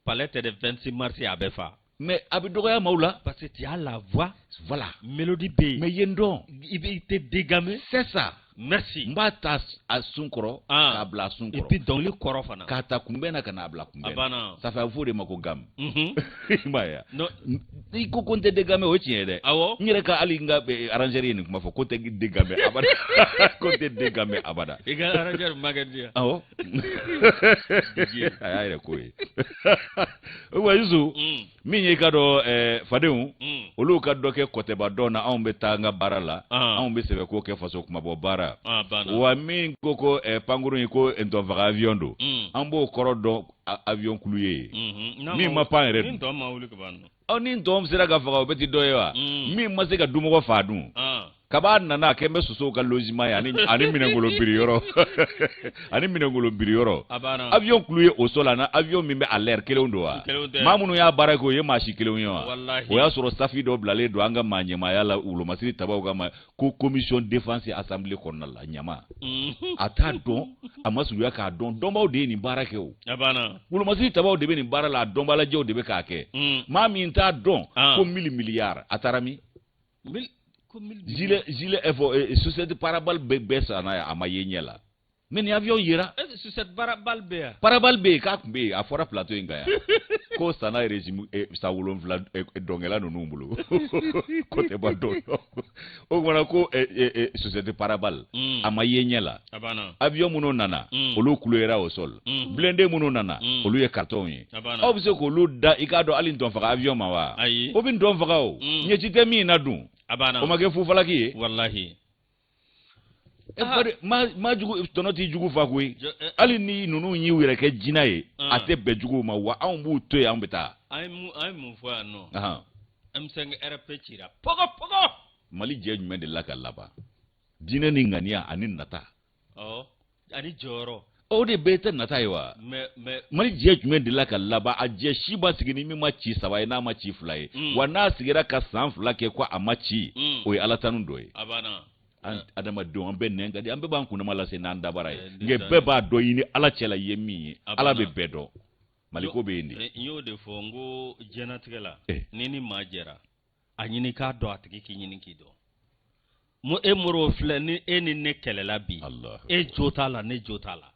Palais tɛ dɛ, 26 mars a bɛ fa. Mais a bɛ dɔgɔya maaw la. Parce que tu as la voix. Voilà. Mélodie bɛ yen. Mais yen dɔn. I bɛ i tɛ dégamer. C'est ça. Merci. N b'a ta a sun kɔrɔ. K'a bila a sun kɔrɔ. Et puis dɔnkili kɔrɔ fana. K'a ta kunbɛn na ka n'a bila kunbɛn na. A banna. Ça fait a bɛ fɔ o de ma ko gamme. I m'a ye wa. Non. I ko ko n tɛ dégamer o ye tiɲɛ ye dɛ. Awɔ. N yɛrɛ ka hali n ka arrangeur ye nin kuma fɔ ko n tɛ dégamer abada. Ko n tɛ dégamer abada. I ka arrangeur ma kɛ di yan. Awɔ. A y'a yɛrɛ ko ye. O wa Yusu. Min ye i ka dɔn fadenw. Olu ka dɔ kɛ kɔtɛba dɔn na, anw bɛ taa an ka baara la. Anw bɛ sɛbɛko kɛ faso kumabɔ baara. Wa min ko ko pankurun ye ko ntɔnfaga avion don, an b'o kɔrɔ dɔn avion kulu ye. Min ma pan yɛrɛ dun. Ɔ ni ntɔn sera ka faga o bɛ ti dɔ ye wa? Min ma se ka dumɔgɔ faa dun. Kab'a nana a kɛn bɛ sosow ka logement ye ani ani minɛnkolon biriyɔrɔ ani minɛnkolon biriyɔrɔ. A banna. Avion cloué au sol ani avion min bɛ à l'air kelenw don wa? Kelenw tɛ. Maa minnu y'a baara kɛ o ye maa si kelenw ye wa? Walahi. O y'a sɔrɔ safi dɔ bilalen don an ka maa ɲɛmaaya la wolomasiri tabaw ka ma ko commission défense assemblée kɔnɔna la ɲama. A t'a dɔn, a ma surunya k'a dɔn, dɔnbaaw de ye nin baara kɛ o. A banna. Wolomasiri tabaw de bɛ nin baara la, a dɔnbaalajɛw de bɛ k'a kɛ. Maa min t'a dɔn ko 1000 milliards a taara min? Ko 1000 Gilet gilet fɔ société pare-balles bɛɛ sanna yan, a ma ye ɲɛ la. Mais nin avion yera. Est-ce que société pare-balles bɛ yan? Pare-balles bɛ yen, k'a tun bɛ yen, a fɔra plateau in kan yan. Ko sanna régime san 7 dɔnkɛla ninnu bolo. Ko tɛ ban dɔn. O kumana ko société pare-balles a ma ye ɲɛ la. A banna. Avion minnu nana, olu clouera au sol. Blindé minnu nana, olu ye carton ye. A banna. Aw bɛ se k'olu da i k'a dɔn hali ntɔn faga avion ma wa? Ayi. O bɛ ntɔn faga o. Ɲɛci tɛ min na dun. A banna. O ma kɛ fufalaki ye. Walahi. E bari ma jugu tɔnɔ t'i jugu fa koyi. Jɔ, eh, Hali ni ninnu y'u yɛrɛ kɛ jinɛ ye, a tɛ bɛn juguw ma wa anw b'u to yen, anw bɛ taa. An ye mun fɔ yan nɔ? M5 RP cira pɔgɔ pɔgɔ. Mali jɛ jumɛn de la ka laban? Diinɛ ni ŋaniya ani nata. Ɔ, ani jɔyɔrɔ. O de bɛɛ tɛ nata ye wa? Mais Mali jɛ jumɛn de la ka laban? A jɛ si ma sigi ni min ma ci 3 ye, n'a ma ci 2 ye. Wa n'a sigira ka san 2 kɛ ko a ma ci, o ye Ala tanu dɔ ye. A banna. An adamadenw, an bɛɛ nɛn ka di, an bɛɛ b'an kunnama lase n'an dabara ye. Nka bɛɛ b'a dɔn i ni Ala cɛ la i ye min ye, Ala bɛ bɛɛ dɔn. Mali ko bɛ yen de. N y'o de fɔ n ko diɲɛlatigɛ la, ni ni maa jɛra, a ɲini k'a dɔn, a tigi k'i ɲini k'i dɔn. Mo e Moro filɛ ni e ni ne kɛlɛla bi, e jo t'a la, ne jo t'a la.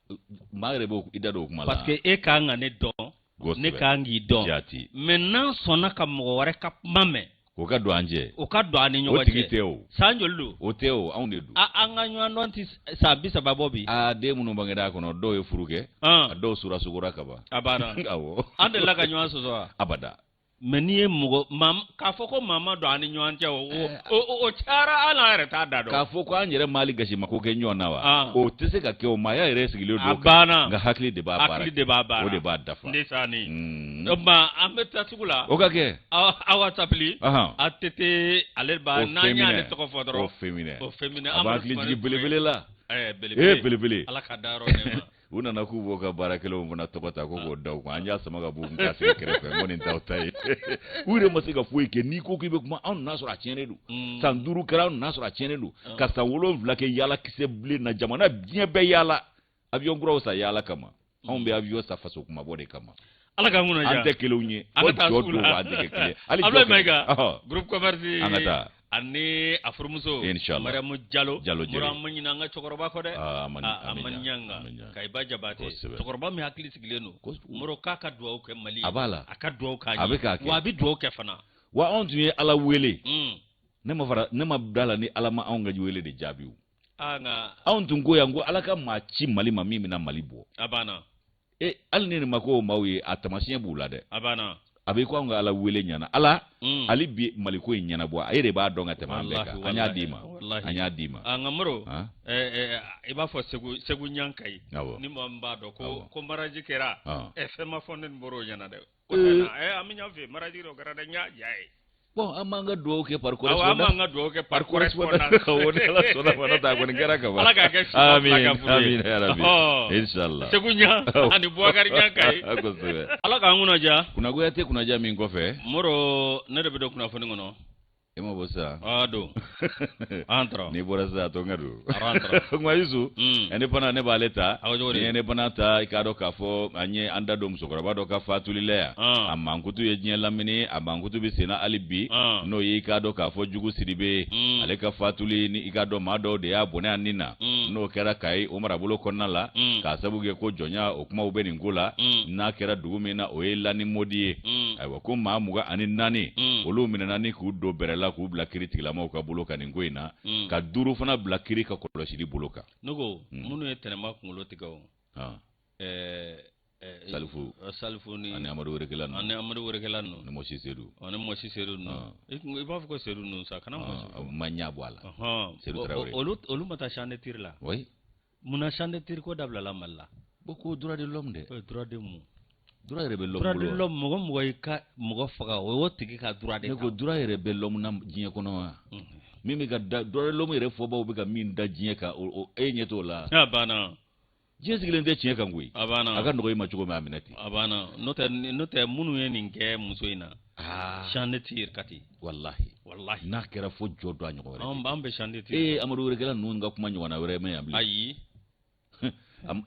Maa yɛrɛ b'o i da don o kuma la. Parce que e kan ka ne dɔn, ne kan k'i dɔn. Jaati. Mais n'an sɔnna ka mɔgɔ wɛrɛ ka kuma mɛn, o ka don an cɛ. O ka don an ni ɲɔgɔn cɛ. O tigi tɛ o. San joli don? O tɛ o, anw de don. An ka ɲɔgɔn dɔn ti san 30 bɔ bi. Aa, den minnu bangera a kɔnɔ, dɔw ye furu kɛ. A dɔw sura sugora ka ban. A banna. Awɔ. An delila ka ɲɔgɔn sɔsɔ wa? Abada. Mais n'i ye mɔgɔ maa k'a fɔ ko maa ma don an ni ɲɔgɔn cɛ, o cayara, hali an yɛrɛ t'a da dɔn. K'a fɔ ko an yɛrɛ mali gasi ma ko kɛ ɲɔgɔn na wa? O tɛ se ka kɛ o, maaya yɛrɛ sigilen don. A banna. Nka hakili de b'a baara. Hakili de b'a baara. O de b'a dafa. Ne sani. O tuma an bɛ taa sugu la. O ka kɛ. Awa Sapili. ATT ale b'a n'an y'ale tɔgɔ fɔ dɔrɔn. O féminin. O féminin. A b'a hakili jigin belebele la. Belebele. Belebele. Ala ka da yɔrɔ nɛɛma. U nana k'u b'o ka baara kelenw fana tɔgɔ ta ko k'o da u kun, an y'a sama ka b'u kun k'a sigi kɛrɛfɛ, n ko nin t'aw ta ye. U yɛrɛ ma se ka foyi kɛ. N'i ko k'i bɛ kuma, anw nana sɔrɔ a tiɲɛnen don. San 5 kɛra, anw nana sɔrɔ a tiɲɛnen don. Ka san 7 kɛ yaala kisɛ bilen na, jamana diɲɛ bɛɛ yaala. Avion kuraw san yaala kama. Anw bɛ avion san faso kumabɔ de kama. Ala k'an kunna diya. An tɛ kelenw ye. An ka taa Fo jɔ sugu don la. an tɛ kɛ kelen ye. Hali jɔ Abulaye kelen. Mayiga, groupe commerce. An ka taa. Ani a furumuso Inshallah. Mariamu Jalo. Jalo Jere. Moro, an ma ɲinɛ an ka cɛkɔrɔba kɔ dɛ. A man A man ɲanga. Kayiba Jabate. Cɛkɔrɔba min hakili sigilen don. Moro k'a ka dugawu kɛ Mali ye. A b'a la. A ka dugawu k'a ye. A bɛ k'a kɛ. Wa a bɛ dugawu kɛ fana. Wa anw tun ye Ala wele. Ne ma fara, ne ma da la ni Ala ma anw ka wele de jaabi o. Nka Anw tun ko yan ko Ala ka maa ci Mali ma min bɛna Mali bɔ. A banna. Hali ni nin ma ko maaw ye, a taamasiyɛn b'u la dɛ. A banna. A bɛ ko anw ka Ala wele ɲɛna. Ala, hali bi Mali ko in ɲɛnabɔ, a yɛrɛ b'a dɔn ka tɛmɛ an bɛɛ kan. An y'a d'i ma. An y'a d'i ma. Nka Moro, i b'a fɔ Segu ɲan Kayi. Awɔ. Ni maa min b'a dɔn ko ko maraji kɛra. Fɛn ma fɔ ne ni Moro ɲɛna dɛ. An bɛ ɲɔgɔn fɛ, maraji dɔ kɛra dɛ, n y'a ja ye. Bon, an b'an ka dugawu kɛ par Awɔ, an correspondance. b'an ka dugawu kɛ par correspondance. Awɔ, ni Ala sɔnna ma, n'o tɛ a kɔni kɛra ka ban. Ala k'a kɛ suma fila ka furu ye. Amin, ya Rabbi. Inshallah. Segu ɲan ani Bubakari ɲan Kayi. Kosɛbɛ. Ala k'an kunna diya. Kunnagoya tɛ kunnaja min kɔfɛ. Moro, ne de bɛ don kunnafoni kɔnɔ. E ma bɔ sisan? Ah, don. Entre. N'i bɔra sisan, a to n ka don. Rentre. Nka Yusu, indépendant ne b'ale ta. Awɔ, cogo di? Ni indépendant ta, i k'a dɔn k'a fɔ an ye an da don musokɔrɔba dɔ ka fatuli la yan. A mankutu ye diɲɛ lamini, a mankutu bɛ senna hali bi. N'o ye i k'a dɔn k'a fɔ Jugu Sidibe ye. Ale ka fatuli ni i k'a dɔn maa dɔw de y'a bɔnɛ a nin na. N'o kɛra Kayi o marabolo kɔnɔna la. K'a sababu kɛ ko jɔnya o kumaw bɛ nin ko la. N'a kɛra dugu min na, o ye Lanimodi ye. Ayiwa, ko maa 24, olu minɛna ni k'u don bɛrɛ la k'u bila kiri tigilamaw ka bolo kan nin ko in na, ka 5 fana bila kiri ka kɔlɔsili bolo kan. Ne ko, minnu ye Tɛnɛma kunkolo tigɛ o. Salifu. Salifu ni ani Amadu Werekela ninnu. Ani Amadu Werekela ninnu. Ni Mɔsi Sedu. Ani Mɔsi Sedu ninnu. I b'a fɔ ko Sedu ninnu sa, kana Mɔsi fɔ. Ma ɲɛ bɔ a la. Sedu Tarawele. Olu ma taa champ de tir la. Oui. Munna champ de tir ko dabilala Mali la? Bon, ko droit de l'homme dɛ. Droit de mun? Droit yɛrɛ bɛ l'homme Droit de bolo wa? l'homme, mɔgɔ mɔgɔ y'i ka mɔgɔ faga, o y'o tigi ka droit de Ne ko kan. droit yɛrɛ bɛ l'homme na diɲɛ kɔnɔ wa? Min bɛ ka da droit de l'homme yɛrɛ fɔbaw bɛ ka min da diɲɛ kan, e ɲɛ t'o la. A banna. Diɲɛ sigilen tɛ tiɲɛ kan koyi. A banna. A ka nɔgɔ i ma cogo min, a minɛ ten. A banna. N'o tɛ minnu ye nin kɛ muso in na, champ de tir Kati. Walahi. Walahi. N'a kɛra fo jɔ don a ɲɔgɔn wɛrɛ. An bɛ champ de tir. Ee, Amadu Werekɛla ninnu ka kuma ɲɔgɔnna wɛrɛ mɛn yan bilen. Ayi.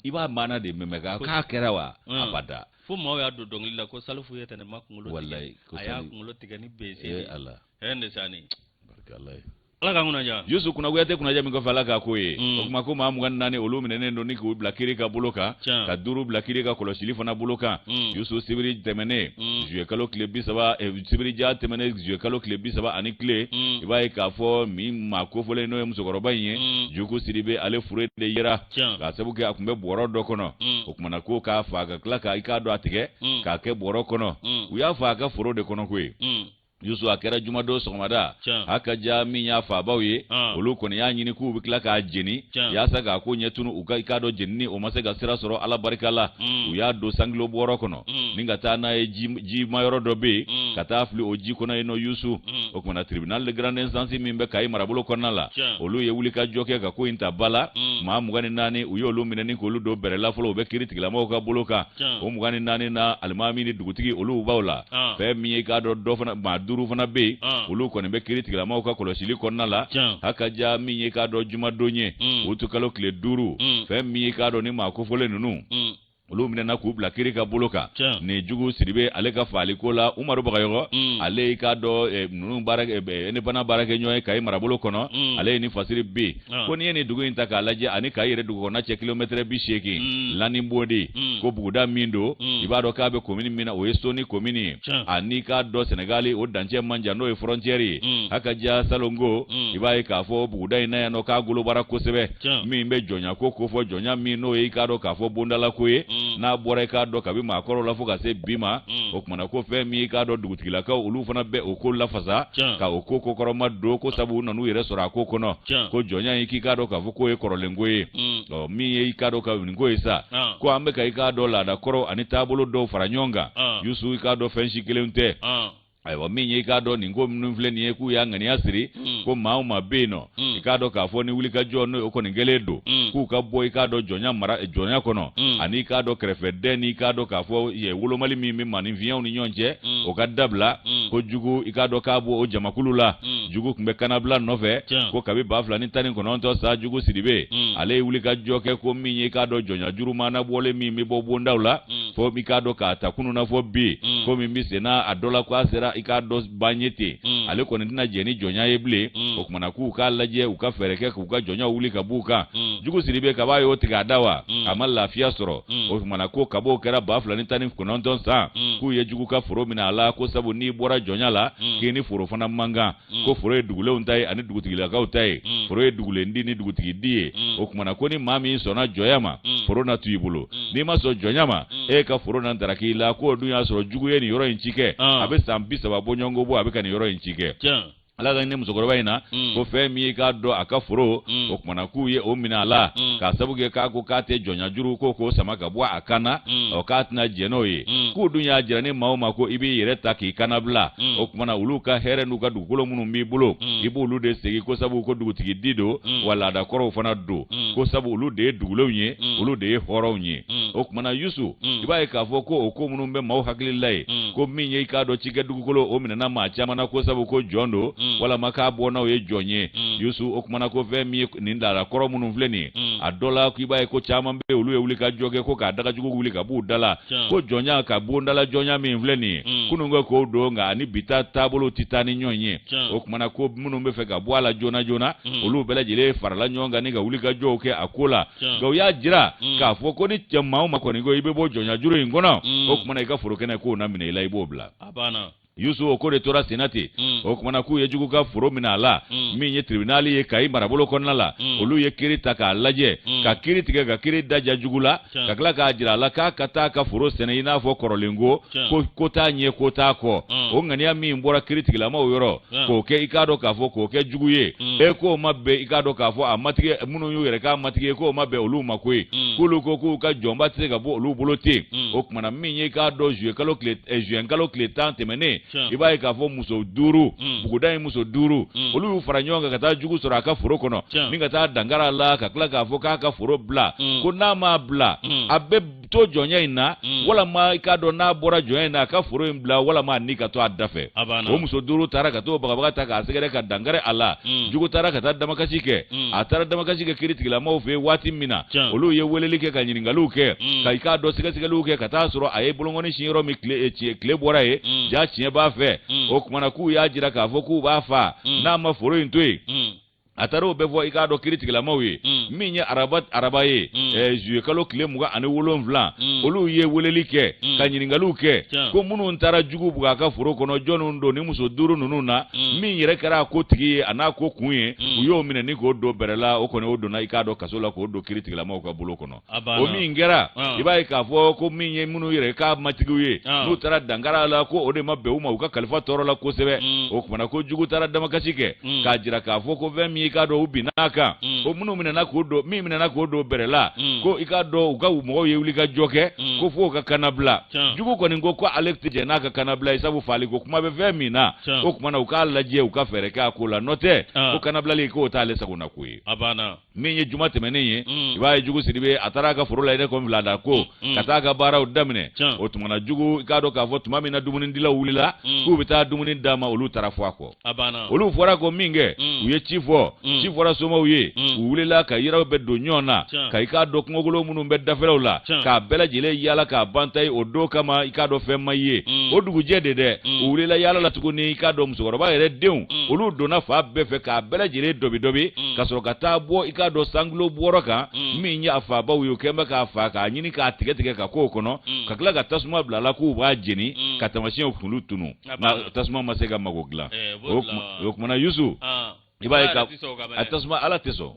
I b'a maana de mɛn, k'a kɛra wa abada. Fo maaw y'a don dɔnkili la ko Salifu ye Tɛnɛma kunkolo tigɛ. Walahi. A y'a kunkolo tigɛ ni bese. Ee Ala. Hɛrɛ de sani. Barika Ala ye. Ala k'an kunna diya. Yusu Kunnagoya tɛ kunnaja min kɔfɛ, Ala k'a ko ye. O tuma ko maa 24, olu minɛnen don ni k'u bila kiri ka bolo kan, ka 5 bila kiri ka kɔlɔsili fana bolo kan. Yusu, sibiri tɛmɛnen, juillet kalo tile 30, sibiri ja tɛmɛnen, juillet kalo tile 30 ani tile, i b'a ye k'a fɔ min maa kofɔlen, n'o ye musokɔrɔba in ye, Jugu Sidibe, ale fure de yera k'a sabu kɛ a tun bɛ bɔrɔ dɔ kɔnɔ. O kumana ko k'a fa ka tila ka i k'a dɔn a tigɛ k'a kɛ bɔrɔ kɔnɔ. U y'a fa a ka foro de kɔnɔ koyi. Yusu, a kɛra jumadon sɔgɔmada. A ka ja min y'a fabaw ye, olu kɔni y'a ɲini k'u bɛ tila k'a jeni yaasa k'a ko ɲɛtunu u ka i k'a dɔn jenini o ma se ka sira sɔrɔ, Ala barika la. U y'a don sankilo bɔrɔ kɔnɔ ni ka taa n'a ye jimayɔrɔ dɔ bɛ yen, ka taa fili o ji kɔnɔ yen nɔ. Yusu, o kumana tribunal de grande instance min bɛ Kayi marabolo kɔnɔna la, olu ye wulikajɔ kɛ ka ko in ta ba la. Maa 24, u y'olu minɛ ni k'olu don bɛrɛ la fɔlɔ, u bɛ kiiri tigilamɔgɔw ka bolo kan. O 24 na, alimami ni dugutigi, olu b'aw la. Fɛn min ye k'a dɔn dɔ fana, maa 5 fana bɛ yen, olu kɔni bɛ kiiri tigilamɔgɔw ka kɔlɔsili kɔnɔna la. A ka ja min ye k'a dɔn jumadon ye, uti kalo tile 5, fɛn min ye k'a dɔn ni maa kofɔlen ninnu, olu minɛna k'u bila kiri ka bolo kan nin Jugu Sidibe ale ka faaliko la. Umaru Bagayɔgɔ, ale y'i k'a dɔn ninnu baara indépendant baarakɛɲɔgɔn ye Kayi marabolo kɔnɔ, ale ye nin fasiri bɛ yen ko n'i ye nin dugu in ta k'a lajɛ, ani Kayi yɛrɛ dugu kɔnɔna cɛ kilomɛtɛrɛ 80 Lanibodi, ko buguda min don, i b'a dɔn k'a bɛ komini min na, o ye Soni komini ye, ani k'a dɔn Senegali o dancɛ man jan, n'o ye frontière ye. A ka ja salongo, i b'a ye k'a fɔ buguda in na yan nɔ, k'a golobara kosɛbɛ. Min bɛ jɔnya ko kofɔ, jɔnya min n'o ye i k'a dɔn k'a fɔ bondala ko ye, n'a bɔra i k'a dɔn kabi maakɔrɔw la fo ka se bi ma. O kumana ko fɛn min i k'a dɔn dugutigilakaw, olu fana bɛ o ko lafasa ka o ko kokɔrɔma don, ko sabu u nan'u yɛrɛ sɔrɔ a ko kɔnɔ, ko jɔnya in, k'i k'a dɔn k'a fɔ k'o ye kɔrɔlenko ye. Ɔ, min ye i k'a dɔn ka nin ko ye sa, ko an bɛ ka i k'a dɔn laada kɔrɔw ani taabolo dɔw fara ɲɔgɔn kan. Yusu, i k'a dɔn fɛn si kelen tɛ. Ayiwa, min ye i k'a dɔn nin ko minnu filɛ nin ye, k'u y'a ŋaniya siri ko maa o maa bɛ yen nɔ, i k'a dɔn k'a fɔ ni wulikajɔ n'o kɔni kɛlen don k'u ka bɔ i k'a dɔn jɔnya mara jɔnya kɔnɔ, ani i k'a dɔn kɛrɛfɛdɛn ni i k'a dɔn k'a fɔ wolomali min bɛ maaninfiɲɛw ni ɲɔgɔn cɛ, o ka dabila. Ko Jugu, i k'a dɔn k'a bɔ o jamakulu la. Jugu tun bɛ kannabila nɔfɛ ko kabi 2019 sa, Jugu Sidibe, ale ye wulikajɔ kɛ ko min ye i k'a dɔn jɔnya juru maanabɔlen min bɛ bɔ bondaw la, fo i k'a dɔn k'a ta kunun na fɔ bi, ko min bɛ senna a dɔ la, k'a sera i k'a dɔn ban ye ten, ale kɔni tɛna jɛn ni jɔnya ye bilen. O kumana k'u k'a lajɛ, u ka fɛɛrɛ kɛ k'u ka jɔnya wuli ka b'u kan. Jugu Sidibe, kaba y'o tigɛ a da wa, a ma lafiya sɔrɔ. O kumana ko kab'o kɛra 2019 san, k'u ye Jugu ka foro minɛ a la, ko sabu n'i bɔra jɔnya la, k'i ni foro fana man kan, ko foro ye dugulenw ta ye ani dugutigilakaw ta ye, foro ye dugulen di ni dugutigi di ye. O kumana ko ni maa min sɔnna jɔnya ma, foro na to i bolo, n'i ma sɔn jɔnya ma, e ka foro na daraki i la. K'o dun y'a sɔrɔ Jugu ye nin yɔrɔ in ci kɛ, a bɛ san 30 bɔɲɔgɔnko bɔ, a bɛ ka nin yɔrɔ in ci kɛ. Ala ka ne musokɔrɔba in na, ko fɛn min ye k'a dɔn a ka foro, o kumana k'u ye o minɛ a la k'a sabu kɛ k'a ko k'a tɛ jɔnya juru ko k'o sama ka bɔ a kan na, ɔ, k'a tɛna jɛn n'o ye. K'u dun y'a jira ni maa o maa ko i b'i yɛrɛ ta k'i kannabila, o kumana olu ka hɛrɛ n'u ka dugukolo minnu b'i bolo, i b'olu de segin, ko sabu ko dugutigi di don wa laadakɔrɔw fana don, ko sabu olu de ye dugulenw ye, olu de ye hɔrɔnw ye. O kumana Yusu, i b'a ye k'a fɔ ko o ko minnu bɛ maaw hakili la ye, ko min ye i k'a dɔn cikɛ dugukolo o minɛna maa caman na, ko sabu ko jɔn don walama k'a bɔ n'aw ye jɔn ye. Yusu, o kumana ko fɛn min ye nin laada kɔrɔ minnu filɛ nin ye, a dɔ la k'i b'a ye ko caman bɛ, olu ye wuli ka jɔ kɛ ko k'a dagajugu wuli ka b'u da la, ko jɔnya ka bondala jɔnya min filɛ nin ye, kunun ko k'o don, nka ani bi ta taabolo tɛ taa ni ɲɔgɔn ye. O kumana ko minnu bɛ fɛ ka bɔ a la joona joona, olu bɛɛ lajɛlen farala ɲɔgɔn kan ni ka wuli ka jɔw kɛ a ko la. Nka u y'a jira k'a fɔ ko ni cɛ maa o maa kɔni ko i bɛ bɔ jɔnya juru in kɔnɔ, o kumana i ka foro kɛnɛ k'o na minɛ i la, i b'o bila. Yusu, o ko de tora senna ten. O kumana k'u ye Jugu ka foro minɛ a la. Min ye tribunal ye Kayi marabolo kɔnɔna la, olu ye kiiri ta k'a lajɛ, ka kiiri tigɛ, ka kiiri daja Jugu la, ka tila k'a jira a la k'a ka taa ka foro sɛnɛ i n'a fɔ kɔrɔlen, ko ko t'a ɲɛ, ko t'a kɔ. O ŋaniya min bɔra kiiri tigilamaw yɔrɔ k'o kɛ, i k'a dɔn k'a fɔ k'o kɛ Jugu ye, e k'o ma bɛn, i k'a dɔn k'a fɔ a matigi minnu y'u yɛrɛ k'a matigi ye, k'o ma bɛn olu ma koyi. K'olu ko k'u ka jɔnba tɛ se ka bɔ olu bolo ten. O kumana min ye i k'a dɔn juillet kalo tile, juin kalo tile 10 tɛmɛnen. i b'a ye k'a fɔ muso duuru buguda in muso duuru olu y'u fara ɲɔgɔn kan ka taa jugu sɔrɔ a ka foro kɔnɔ ni ka taa dankari a la ka tila k'a fɔ k'a ka foro bila ko n'a m'a bila a bɛ to jɔnya in na walama i k'a dɔn n'a bɔra jɔnya in na a ka foro in bila walama a ni ka to a da fɛ o muso duuru taara ka t'o bagabaga ta k'a sɛgɛrɛ ka dankari a la jugu taara ka taa damakasi kɛ a taara damakasi kɛ kiritigilamaw fɛ waati min na olu ye weleli kɛ ka ɲininkaliw kɛ ka i k'a dɔn sɛgɛsɛgɛliw kɛ ka taa sɔrɔ a ye bolonkɔni sin yɔrɔ min tile bɔra yen ja tiɲɛ b'a fɛ o tuma na k'u y'a jira k'a fɔ k'u b'a faa n'a ma foro in to yen a taara o bɛɛ fɔ i k'a dɔn kiritigilamaw ye min ye araba araba ye zuye kalo tile 27 olu ye weleli kɛ ka ɲininkaliw kɛ ko minnu taara jugu bugɔ a ka foro kɔnɔ jɔnniw don ni muso duuru ninnu na min yɛrɛ kɛra a ko tigi ye a n'a ko kun ye u y'o minɛ ni k'o don bɛrɛ la o kɔni o donna i k'a dɔn kaso la k'o don kiritigilamaw ka bolo kɔnɔ o min kɛra i b'a ye k'a fɔ ko min ye minnu yɛrɛ k'a matigiw ye n'u taara dankari a la ko o de ma bɛn u ma u ka kalifa tɔɔrɔ la kosɛbɛ o tuma na ko jugu taara damakasi kɛ k'a jira k'a fɔ ko fɛn min i k'a dɔn u binna a kan ko minnu minɛna k'o don min minɛna k'o don bɛrɛ la ko i k'a dɔn u ka mɔgɔw ye wulikajɔ kɛ ko f'o ka kannabila jugu kɔni ko ko ale tɛ jɛn n'a ka kannabila ye sabu faali ko kuma bɛ fɛn min na o tuma na u k'a lajɛ u ka fɛɛrɛ kɛ a ko la n'o tɛ ko kannabilali k'o t'ale sagona ko ye min ye juma tɛmɛnen ye i b'a ye jugu sidibe a taara a ka foro la i ko filada ko ka taa a ka baaraw daminɛ o tuma na jugu i k'a dɔn k'a fɔ tuma min na dumunidilaw wulila k'u bɛ taa dumuni d'a ma olu taara fɔ a kɔ olu fɔra a kɔ min kɛ u ye ci fɔ ci fɔra somaw ye u wulila ka yiraw bɛɛ don ɲɔgɔn na ka i k'a dɔn kungokolo minnu bɛ dafɛlaw la k'a bɛɛ lajɛlen yaala k'a ban ta ye o don kama i k'a dɔn fɛn ma ye o dugujɛ de dɛ u wulila yaala la tuguni i k'a dɔn musokɔrɔba yɛrɛ denw olu donna fan bɛɛ fɛ k'a bɛɛ lajɛlen dɔbi dɔbi ka sɔrɔ ka taa bɔ i k'a dɔn sankulo bɔrɔ kan min ye a fabaw ye u kɛn bɛ k'a fa k'a ɲini k'a tigɛ tigɛ ka k'o kɔnɔ ka tila ka tasuma bila a la k'u b'a jeni ka tamasiyɛnw k'olu tunu nka tasuma ma se ka mago dilan o tuma na Yusu i b'a ye ka a tasuma ala tɛ sɔn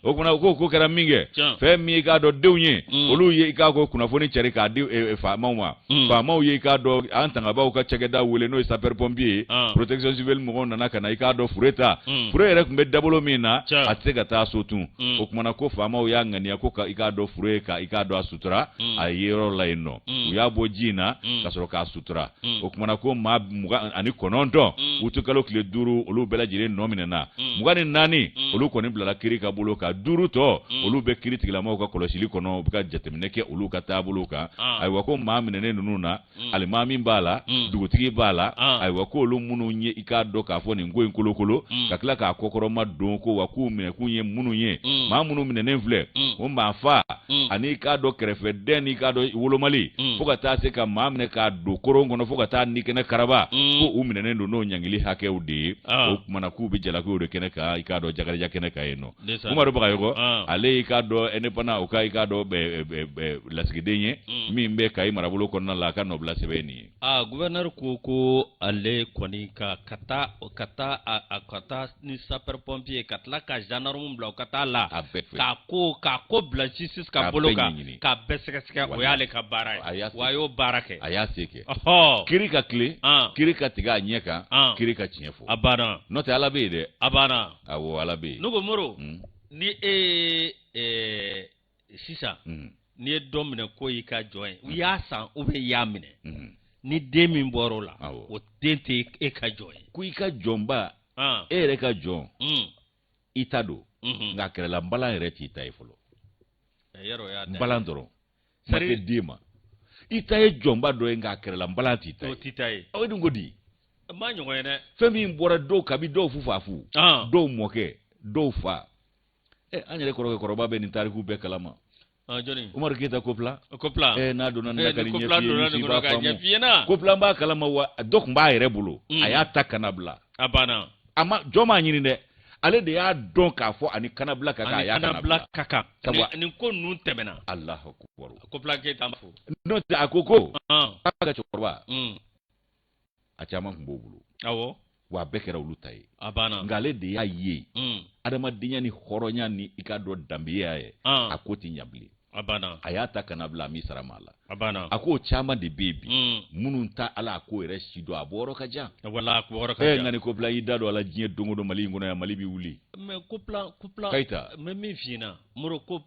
o tuma u ko ko kɛra min kɛ fɛn min i k'a dɔn denw ye olu ye i k'a ko kunnafoni cari k'a di faamaw ma faamaw ye i k'a dɔn an tangabaw ka cakɛda wele n'o ye sapeur pompier ye protection civile mɔgɔw nana ka na i k'a dɔn fure ta fure yɛrɛ tun bɛ dabolo min na a tɛ se ka taa so tun o tuma na ko faamaw y'a ŋaniya ko ka i k'a dɔn fure ka i k'a dɔn a sutura a ye yɔrɔ la yen nɔ u y'a bɔ ji in na ka sɔrɔ k'a sutura o tuma na ko maa 29 utikalo tile 5 olu bɛɛ lajɛlen nɔ minɛna 24 olu kɔni bilala kiri ka bolo kan 5 tɔ olu bɛ kiri tigilamaw ka kɔlɔsili kɔnɔ u bɛ ka jateminɛ kɛ olu ka taabolo kan ayiwa ko maa minɛnen ninnu na alimami b'a la dugutigi b'a la ayiwa ko olu minnu ye i k'a dɔn k'a fɔ nin ko in kolokolo ka tila k'a kɔkɔrɔma don ko wa k'u minɛkun ye minnu ye maa minnu minɛnen filɛ o maa fa ani i k'a dɔn kɛrɛfɛdɛn n'i k'a dɔn wolomali fo ka taa se ka maa minɛ k'a don koron kɔnɔ fo ka taa ni kɛnɛ karaba ko u minɛnen don n'o ɲangili hakɛw de ye o tuma na k'u bɛ jalakiw de kɛnɛ kan i k'a dɔn jakarija kɛnɛ kan yen nɔ Umaru Bagayɔgɔ ale i k'a dɔn indépendant o ka i k'a dɔn lasigiden ye min bɛ Kayi marabolo kɔnɔna la a ka nɔbila sɛbɛn nin ye. Aa gouverneur ko ko ale kɔni ka ka taa ka taa a ka taa ni sapeur pompier ka tila ka gendarme bila u ka taa la a bɛɛ fɛ k'a ko k'a ko bila justice ka bolo kan k'a bɛɛ sɛgɛsɛgɛ o y'ale ka baara ye wa a y'o baara kɛ a y'a se kɛ kiri ka tilen kiri ka tigɛ a ɲɛ kan kiri ka tiɲɛ fɔ a banna n'o tɛ Ala bɛ yen dɛ a banna awɔ Ala bɛ yen ne ko Moro ni e ye sisan n'i ye dɔ minɛ k'o y'i ka jɔn ye u y'a san ou bien i y'a minɛ ni den min bɔra o la o den tɛ e ka jɔn ye ko i ka jɔnba e yɛrɛ ka jɔn i ta don nka kɛrɛla npalan yɛrɛ t'i ta ye fɔlɔ npalan dɔrɔn kuma tɛ den ma i ta ye jɔnba dɔ ye nka kɛrɛla npalan t'i ta ye o t'i ta ye o dun ko di ma ɲɔgɔn ye dɛ fɛn min bɔra dɔw kabi dɔw fufafu dɔw mɔkɛ dɔw fa ɛ an yɛrɛ kɔrɔkɛ kɔrɔba bɛ nin tariku bɛɛ kalama jɔni Umaru Keyita Kopila Kopila ɛ n'a donna nin na ka nin ɲɛf'i ye misi b'a faamu Kopila b'a kalama wa dɔ tun b'a yɛrɛ bolo a y'a ta kannabila a banna a ma jɔn m'a ɲini dɛ ale de y'a dɔn k'a fɔ ani kannabila ka kan a y'a kannabila ka kan nin ko ninnu tɛmɛna Alahu akubaru Kopila Keyita fo n'o tɛ a ko ko a ka cɛkɔrɔba a caman tun b'o bolo awɔ wa a bɛɛ kɛra olu ta ye a banna nka ale de y'a ye adamadenya ni hɔrɔnya ni i k'a dɔn danbeya ye a ko tɛ ɲa bilen a banna a y'a ta kannabila a m'i sara maa la a banna a k'o caman de bɛ yen bi minnu ta ala a ko yɛrɛ si dɔn a bɔyɔrɔ ka jan wala a bɔyɔrɔ ka jan nka ni Kopila y'i da don a la diɲɛ don o don Mali in kɔnɔ yan Mali bɛ wuli mais Kopila Kopila Kayita n bɛ min f'i ɲɛna Moro ko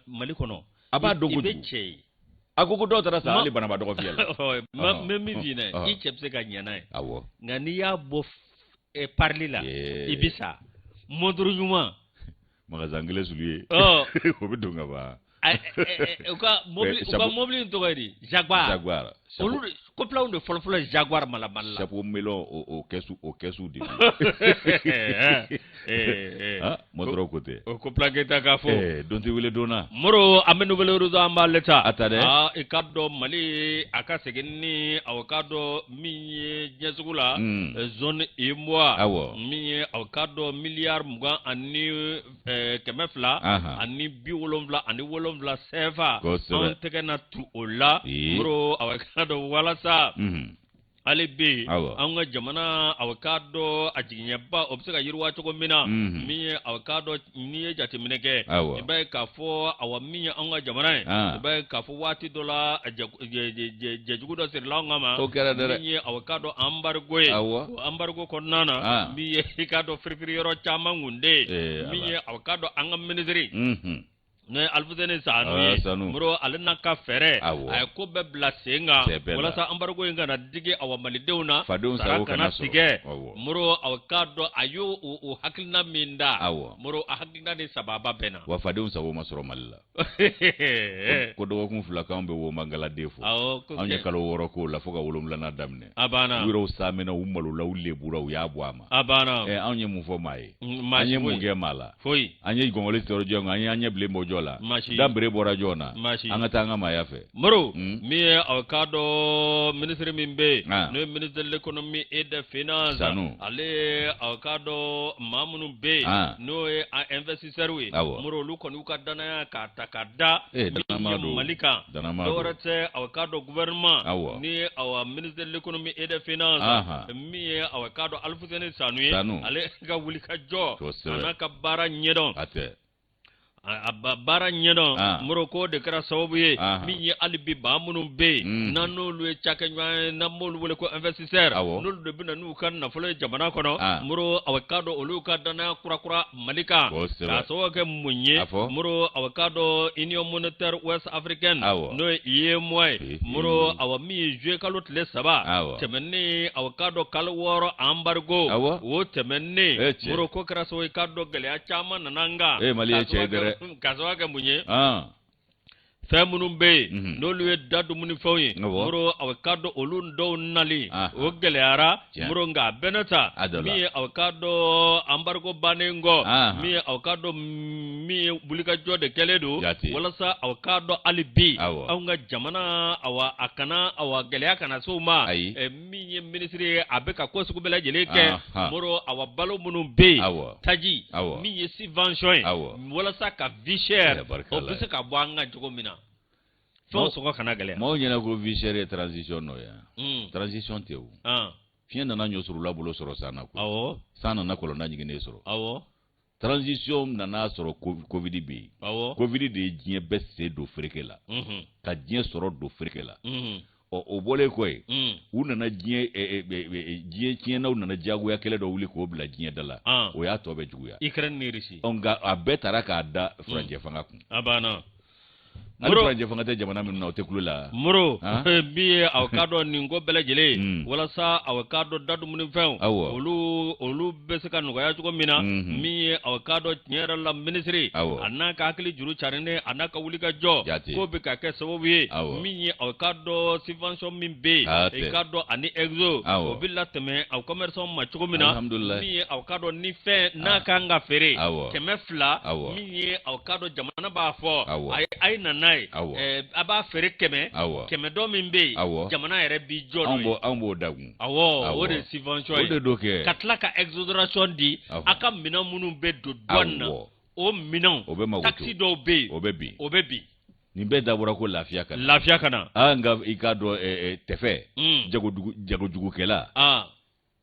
Mali kɔnɔ a b'a dɔn kojugu i bɛ cɛ ye A ko ko dɔw taara sa hali banaba dɔgɔ fiyɛ la. N bɛ min f'i ɲɛna, i cɛ bɛ se ka ɲɛ n'a ye. Awɔ. Nka n'i y'a bɔ parili la, i bɛ sa. Montre ɲuman. Magasin kelen sulu ye. O bɛ don ka ban. U ka mobili, u ka mobili in tɔgɔ ye di? Jaguar. Jaguar. Olu de koplanw de fɔlɔfɔlɔ ye Jaguar mala Mali la. Chapeau melon o kɛsu, o kɛsu de. Ah, mɔtɔrɔ ko tɛ. O koplan keyita k'a fɔ. Don tɛ wele don na. Moro, an bɛ Nouvel Horizon, an b'ale ta. A ta dɛ. Aa, i k'a dɔn Mali a ka segin ni aw k'a dɔn min ye diɲɛ sugu la. Zone UEMOA. Awɔ. Min ye aw k'a dɔn miliyari mugan ani 277 CFA. Kosɛbɛ. Anw tɛgɛ na tu o la. Moro, aw k'a dɔn walasa. Hali bi an ka jamana aw k'a dɔn a jigiɲɛba o bɛ se ka yiriwa cogo min na. Min ye aw k'a dɔn n'i ye jateminɛ kɛ. I b'a ye k'a fɔ awa min ye an ka jamana ye. I b'a ye k'a fɔ waati dɔ la jɛjugu dɔ sirila anw kama. O kɛra dɛ. Min ye aw k'a dɔn embargo ye. Awɔ. O embargo kɔnɔna na. Min ye i k'a dɔn firifiri yɔrɔ caman kun tɛ yen. Min ye aw k'a dɔn an ka minisiri. N'o ye Alifuseni Sanu ye. Moro, ale n'a ka fɛɛrɛ. A ye ko bɛɛ bila sen kan. Walasa embargo in kana digi awa malidenw na. Fadenw sago kana tigɛ. Moro, aw k'a dɔn a y'o o hakilina min da. Moro, a hakilina ni sababa bɛnna. Wa fadenw sago ma sɔrɔ Mali la. Ko dɔgɔkun 2 k'anw bɛ womangaladen fo. Anw ye kalo 6 k'o la fo ka 7nan daminɛ. A banna. U yɛrɛw samɛna, u malola, u lebura, u y'a bɔ a ma. A banna. Anw ye mun fɔ maa ye? An ye mun kɛ maa la? Foyi. An ye gɔngɔli sɔrɔ jɔn kan? An y'an ɲɛ bilen bɔ jɔn la? Danbere bɔra jɔn na? An ka taa an ka maaya fɛ. Moro, min ye aw k'a dɔn minisiri min bɛ yen, n'o ye ministre de l'économie et des finances. Sanu. Ale ye aw k'a dɔn maa minnu bɛ yen, n'o ye investisseurs ye. Moro, olu kɔni y'u ka danaya k'a ta k'a da. Mali kan. Dɔwɛrɛ tɛ aw k'a dɔn gouvernement. Ni awa ministre de l'économie et des finances. Min ye aw k'a dɔn Alifuseni Sanu ye. Ale ka wuli ka jɔ. A n'a ka baara ɲɛdɔn. A tɛ. A baara ɲɛdɔn. Moro, ko de kɛra sababu ye. Min ye hali bi maa minnu bɛ yen, n'an n'olu ye cakɛɲɔgɔn ye, n'an b'olu wele ko investisseur. N'olu de bɛ na n'u ka nafolo ye jamana kɔnɔ. Moro, aw k'a dɔn olu ka danaya kurakura Mali kan. K'a sababu kɛ mun ye? Moro, aw k'a dɔn Union monétaire ouest africaine. N'o ye UEMOA ye. Moro, awa min ye juillet kalo tile 3. Tɛmɛnen aw k'a dɔn kalo 6 embargo. O tɛmɛnen. Moro, ko kɛra sababu ye k'a dɔn gɛlɛya caman nana an kan. Mali ye cɛ ye dɛ. K'a sababu kɛ mun ye? Fɛn minnu bɛ yen, n'olu ye da dumunifɛnw ye. Moro, aw k'a dɔn olu dɔw nali o gɛlɛyara. Moro, nka a bɛɛ n'a ta, min ye aw k'a dɔn embargo bannen kɔ, min ye aw k'a dɔn min ye wulikajɔ de kɛlen don walasa aw k'a dɔn hali bi anw ka jamana awa a kana awa gɛlɛya kana se u ma. Min ye minisiri ye, a bɛ ka ko sugu bɛɛ lajɛlen kɛ. Moro, awa balo minnu bɛ yen, taji, min ye subvention ye, walasa ka vie chère o bɛ se ka bɔ an kan cogo min na. Fɛnw sɔngɔ kana gɛlɛya. Maaw ɲɛna ko vie chère ye transition nɔ ye. Transition tɛ o. Fiɲɛ nana ɲɔsurula bolo sɔrɔ san na koyi. San nana kɔlɔnda ɲiginnen sɔrɔ. Transition nana sɔrɔ Covid bɛ yen. Covid de ye diɲɛ bɛɛ sen don fereke la. Ka diɲɛ sɔrɔ don fereke la. Ɔ, o bɔlen kɔ yen, u nana diɲɛ tiɲɛnaw nana diyagoya kɛlɛ dɔ wuli k'o bila diɲɛ da la. O y'a tɔ bɛɛ juguya. Ukraine ni Russie. Ɔ, nka a bɛɛ taara k'a da furancɛ fanga kun. A banna. Hali furancɛ fanga tɛ jamana minnu na, o tɛ kulo la. Moro, min ye aw k'a dɔn nin ko bɛɛ lajɛlen, walasa aw k'a dɔn da dumunifɛnw, olu bɛ se ka nɔgɔya cogo min na. Min ye aw k'a dɔn tiɲɛ yɛrɛ la minisiri, a n'a ka hakili juru carinnen, a n'a ka wuli ka jɔ, k'o bɛ ka kɛ sababu ye. Min ye aw k'a dɔn subvention min bɛ yen, i k'a dɔn ani exo, o bɛ latɛmɛ aw commerçant ma cogo min na. Min ye aw k'a dɔn ni fɛn n'a kan ka feere 200, min ye aw k'a dɔn jamana b'a fɔ a ye na n'a ye, a b'a feere 100, 100 dɔ min bɛ yen, jamana yɛrɛ b'i jɔ n'o ye. Anw b'o dagun. Awɔ, o de ye subvention ye. O de don kɛ. Ka tila ka exonération di a ka minɛn minnu bɛ don douane na, o minɛnw, o bɛ mago taxe dɔw bɛ yen, o bɛ bin. O bɛ bin. Nin bɛɛ dabɔra ko lafiya ka na. Lafiya ka na. Nka i k'a dɔn tɛfɛ, jagojugukɛla.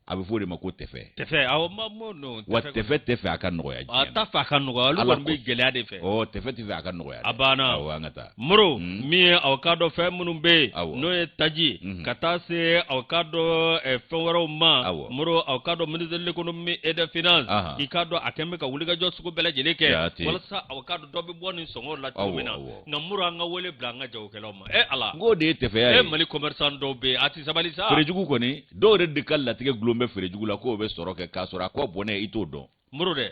A bɛ fɔ o de ma ko tɛfɛ. Tɛfɛ, awɔ, ma m'o dɔn. Wa tɛfɛ tɛ fɛ a ka nɔgɔya diɲɛ. A t'a fɛ a ka nɔgɔya, olu kɔni bɛ gɛlɛya de fɛ. Ɔ, tɛfɛ tɛ fɛ a ka nɔgɔya. A banna. Awɔ, an ka taa. Moro, min ye aw k'a dɔn fɛn minnu bɛ yen, n'o ye taji, ka taa se aw k'a dɔn fɛn wɛrɛw ma. Moro, aw k'a dɔn ministre de l'économie et des finances, i k'a dɔn a kɛn bɛ ka wulikajɔ sugu bɛɛ lajɛlen kɛ walasa aw k'a dɔn dɔ bɛ bɔ nin sɔngɔw la cogo min na. Nka Moro, an ka wele bila an ka jagokɛlaw ma. E Ala. N k'o de ye tɛfɛya ye. E, Mali commerçant dɔw bɛ yen, a tɛ sabali sa. Feerejugu kɔni, dɔw yɛrɛ de ka latigɛ gulon bɛ feerejugu la k'o bɛ sɔrɔ kɛ k'a sɔrɔ a kɔ bɔnɛ i t'o dɔn. Moro dɛ,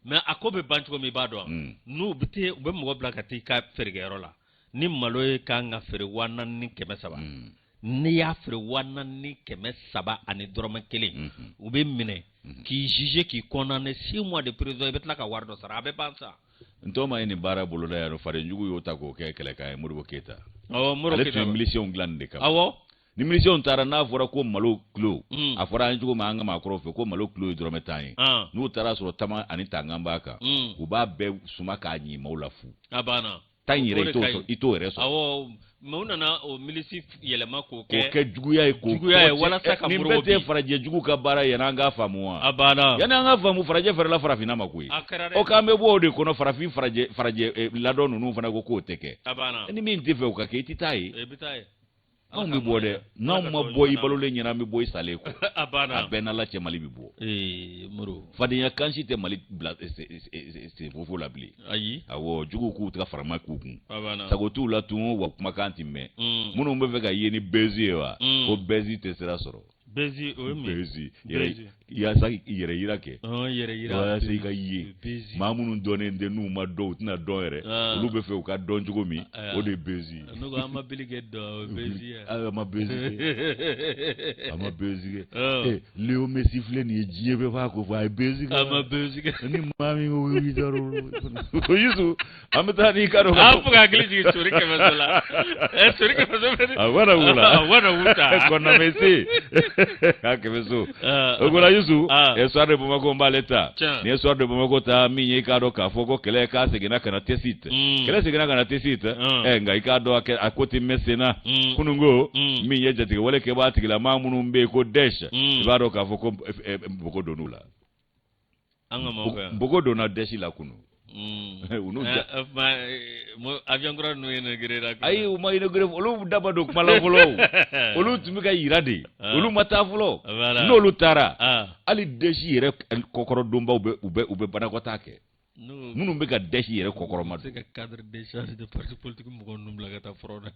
mais a ko bɛ ban cogo min i b'a dɔn. N'u bɛ te, u bɛ mɔgɔ bila ka taa i ka feerekɛyɔrɔ la. Ni malo ye kan ka feere 4300. N'i y'a feere 4301, u bɛ minɛ k'i juger, k'i condamner 6 mois de prison, i bɛ tila ka wari dɔ sara, a bɛ ban sa. Ntɔma ye nin baara boloda yan, fadenjugu y'o ta k'o kɛ kɛlɛkan ye. Modibo Keyita. Awɔ, Modibo Ale Keyita. tun ye milisiyɛnw dilan nin de kama. Ni milisiyɛnw taara, n'a fɔra ko malo kilo, a fɔra an cogo min an ka maakɔrɔw fɛ ko malo kilo ye dɔrɔmɛ 10 ye, n'u taara sɔrɔ tama ani tangan b'a kan, u b'a bɛɛ suma k'a ɲi maaw la fu. A banna. 10 yɛrɛ, i t'o sɔrɔ, i t'o yɛrɛ sɔrɔ. Awɔ, mais u nana o milisi yɛlɛma k'o kɛ k'o kɛ juguya ye, k'o juguya ye walasa ka nin bɛɛ tɛ farajɛ jugu ka baara ye. Yanni an k'a faamu wa? A banna. Yanni an k'a faamu, farajɛ fɛrɛla farafinna ma koyi. A kɛra dɛ. O k'an bɛ bɔ o de kɔnɔ, farafin farajɛ farajɛ ladɔn ninnu fana ko k'o tɛ kɛ. A banna. Ni min tɛ fɛ o ka kɛ, i tɛ taa yen. I bɛ taa yen. Anw bɛ bɔ dɛ, n'anw ma bɔ i balolen ɲɛna, an bɛ bɔ i salen kɔ. A banna. A bɛɛ n'Ala cɛ, Mali bɛ bɔ. Ee Moro. Fadenya kan si tɛ Mali bila senfofo la bilen. Ayi. Awɔ, juguw k'u tɛgɛ farama k'u kun. A banna. Sago t'u la tun, wa kumakan tɛ mɛn. Minnu bɛ fɛ ka ye ni buzz ye wa, ko buzz tɛ sira sɔrɔ. Buzz, o ye mun ye? Buzz, yɛrɛ yaasa yɛrɛ yira kɛ. Yɛrɛ yira. Walasa i ka ye. Maa minnu dɔnnen tɛ, n'u ma dɔn, u tɛna dɔn yɛrɛ. Olu bɛ fɛ u ka dɔn cogo min, o de ye buzz ye. Ne ko an ma bili kɛ dɔn, o ye buzz ye. A ma buzz kɛ. A ma buzz kɛ. Eh, Leo Messi filɛ nin ye, diɲɛ bɛɛ b'a ko fɔ, a ye buzz kɛ. A ma buzz kɛ. Ni maa min ko k'i t'a dɔn. Yusu, an bɛ taa n'i ka dɔn. An fo ka hakili jigin Sori Kɛmɛso la. Ɛ, Sori Kɛmɛso bɛ. A wara wula. A wara wuta. Kɔnɔ Messi. A Kɛmɛso. O ko la Yusu, Soir de Bamako n b'ale ta. Ni ye Soir de Bamako ta, min ye i k'a dɔn k'a fɔ ko kɛlɛ k'a seginna ka na Tessit. Kɛlɛ seginna ka na Tessit. Ɛ, nka i k'a dɔn a ko tɛ mɛn sen na. Kununko, min ye jatigɛwale kɛbaa tigilamaa minnu bɛ yen ko Daesh, i b'a dɔn k'a fɔ ko npogo donn'u la. An ka maaw fɛ yan. Npogo donna Daesh la kunun. U n'u ja. Avion kura ninnu inauguré la. Ayi, u ma inauguré, olu da ma don kuma la fɔlɔ. Olu tun bɛ ka yira de. Olu ma taa fɔlɔ. N'olu taara, hali Daesh yɛrɛ kɔkɔrɔdonbaw bɛ u bɛ u bɛ banakɔtaa kɛ. Minnu bɛ ka Daesh yɛrɛ kɔkɔrɔma don. Se ka cadre d'échange de parti politique mɔgɔ ninnu bila ka taa front na.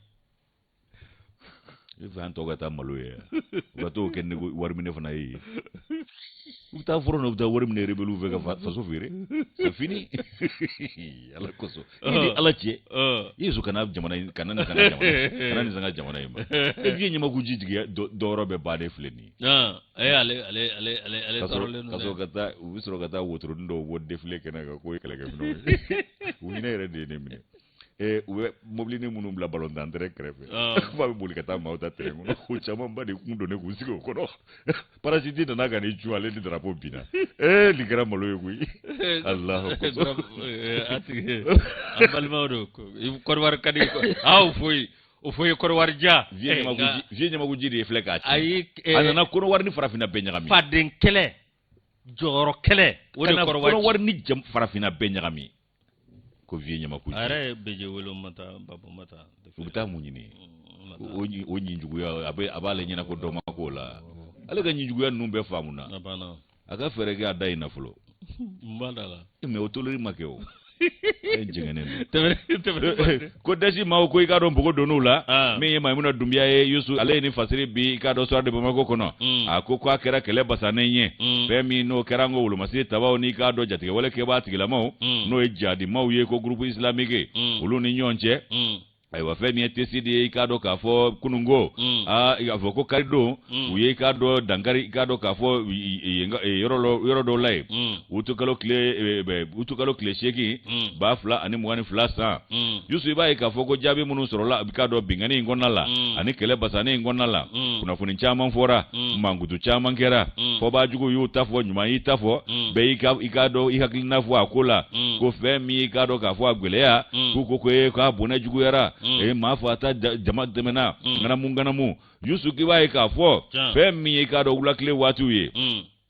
I fɛ an tɔ ka taa malo ye, u ka t'o kɛ wari minɛ fana ye. U bɛ taa front na, u bɛ taa wari minɛ rebelle fɛ ka faso feere. C'est fini. Ala kosɔn. I ni Ala cɛ. Yesu kana jamana in kana nin kana jamana kana nin sanga jamana in ma. E vieux ɲamakuji jigiya dɔyɔrɔ bɛɛ bannen filɛ nin ye. Ee, ale ale ale ale ale tɔɔrɔlen don. Ka sɔrɔ ka taa, u bɛ sɔrɔ ka taa wotoronin dɔw bɔ défilé kɛnɛ kan k'o ye kɛlɛkɛminɛnw ye. U hinɛ yɛrɛ de ye ne minɛ. U bɛ mobilinin minnu bila balontan terrain kɛrɛfɛ, f'a bɛ boli ka taa maaw ta terrain kɔnɔ, o camanba de kun donnen k'u sigi o kɔnɔ. Parachute nana ka n'i cun ale ni drapeau binna. Ee, nin kɛra malo ye koyi. Alahu kosɔn. A tigi an balimaw don, Kɔdiwari ka di aw foyi o foyi Kɔdiwari ja. Vieux ɲamakuji de ye filɛ k'a ci. Ayi, a nana Kɔdiwari ni farafinna bɛɛ ɲagami. Faden kɛlɛ, jɔyɔrɔ kɛlɛ, o de Kɔdiwari ni farafinna bɛɛ ɲagami. Ko vieux ɲamakuji. A yɛrɛ ye Beje wele, ma taa, Babu ma taa. U bɛ taa mun ɲini? O ɲinjuguya, a b'ale ɲɛna ko dɔ ma k'o la. Ale ka ɲinjuguya ninnu bɛɛ faamuna. A ka fɛɛrɛ kɛ a da in na fɔlɔ. N b'a da la. Mais o tolori ma kɛ o. E jɛngɛnnen don. Ko Daesh maaw ko i k'a dɔn npogo donn'u la. Min ye Mayimuna Dunbiya ye, Yusu, ale ye nin fasiri bi i k'a dɔn Soir de Bamako kɔnɔ. A ko k'a kɛra kɛlɛ basannen ye. Fɛn min n'o kɛra, an ko wolomasiri tabaw n'i k'a dɔn jatigɛwale kɛbaa tigilamaw, n'o ye jadimaw ye ko groupe islamique, olu ni ɲɔgɔn cɛ. Ayiwa, fɛn min ye Tessit ye, i k'a dɔn k'a fɔ kununko, aa, k'a fɔ ko karidon, u ye i k'a dɔn dankari, i k'a dɔn k'a fɔ yɔrɔ dɔw la yen, utukalo tile 8 2022 san. Yusu, i b'a ye k'a fɔ ko jaabi minnu sɔrɔla, i k'a dɔn binkanni in kɔnɔna la ani kɛlɛ basannen in kɔnɔna la, kunnafoni caman fɔra, mankutu caman kɛra, fɔbaajugu y'u ta fɔ, ɲuman y'i ta fɔ, bɛɛ y'i k'a dɔn i hakilina fɔ a ko la, ko fɛn min i k'a dɔn k'a fɔ a gɛlɛya, k'u ko ko k'a bɔnɛ juguyara. Ee maa faata jama tɛmɛna ŋanamu ŋanamu. Yusu, k'i b'a ye k'a fɔ fɛn min ye i k'a dɔn wulakile waatiw ye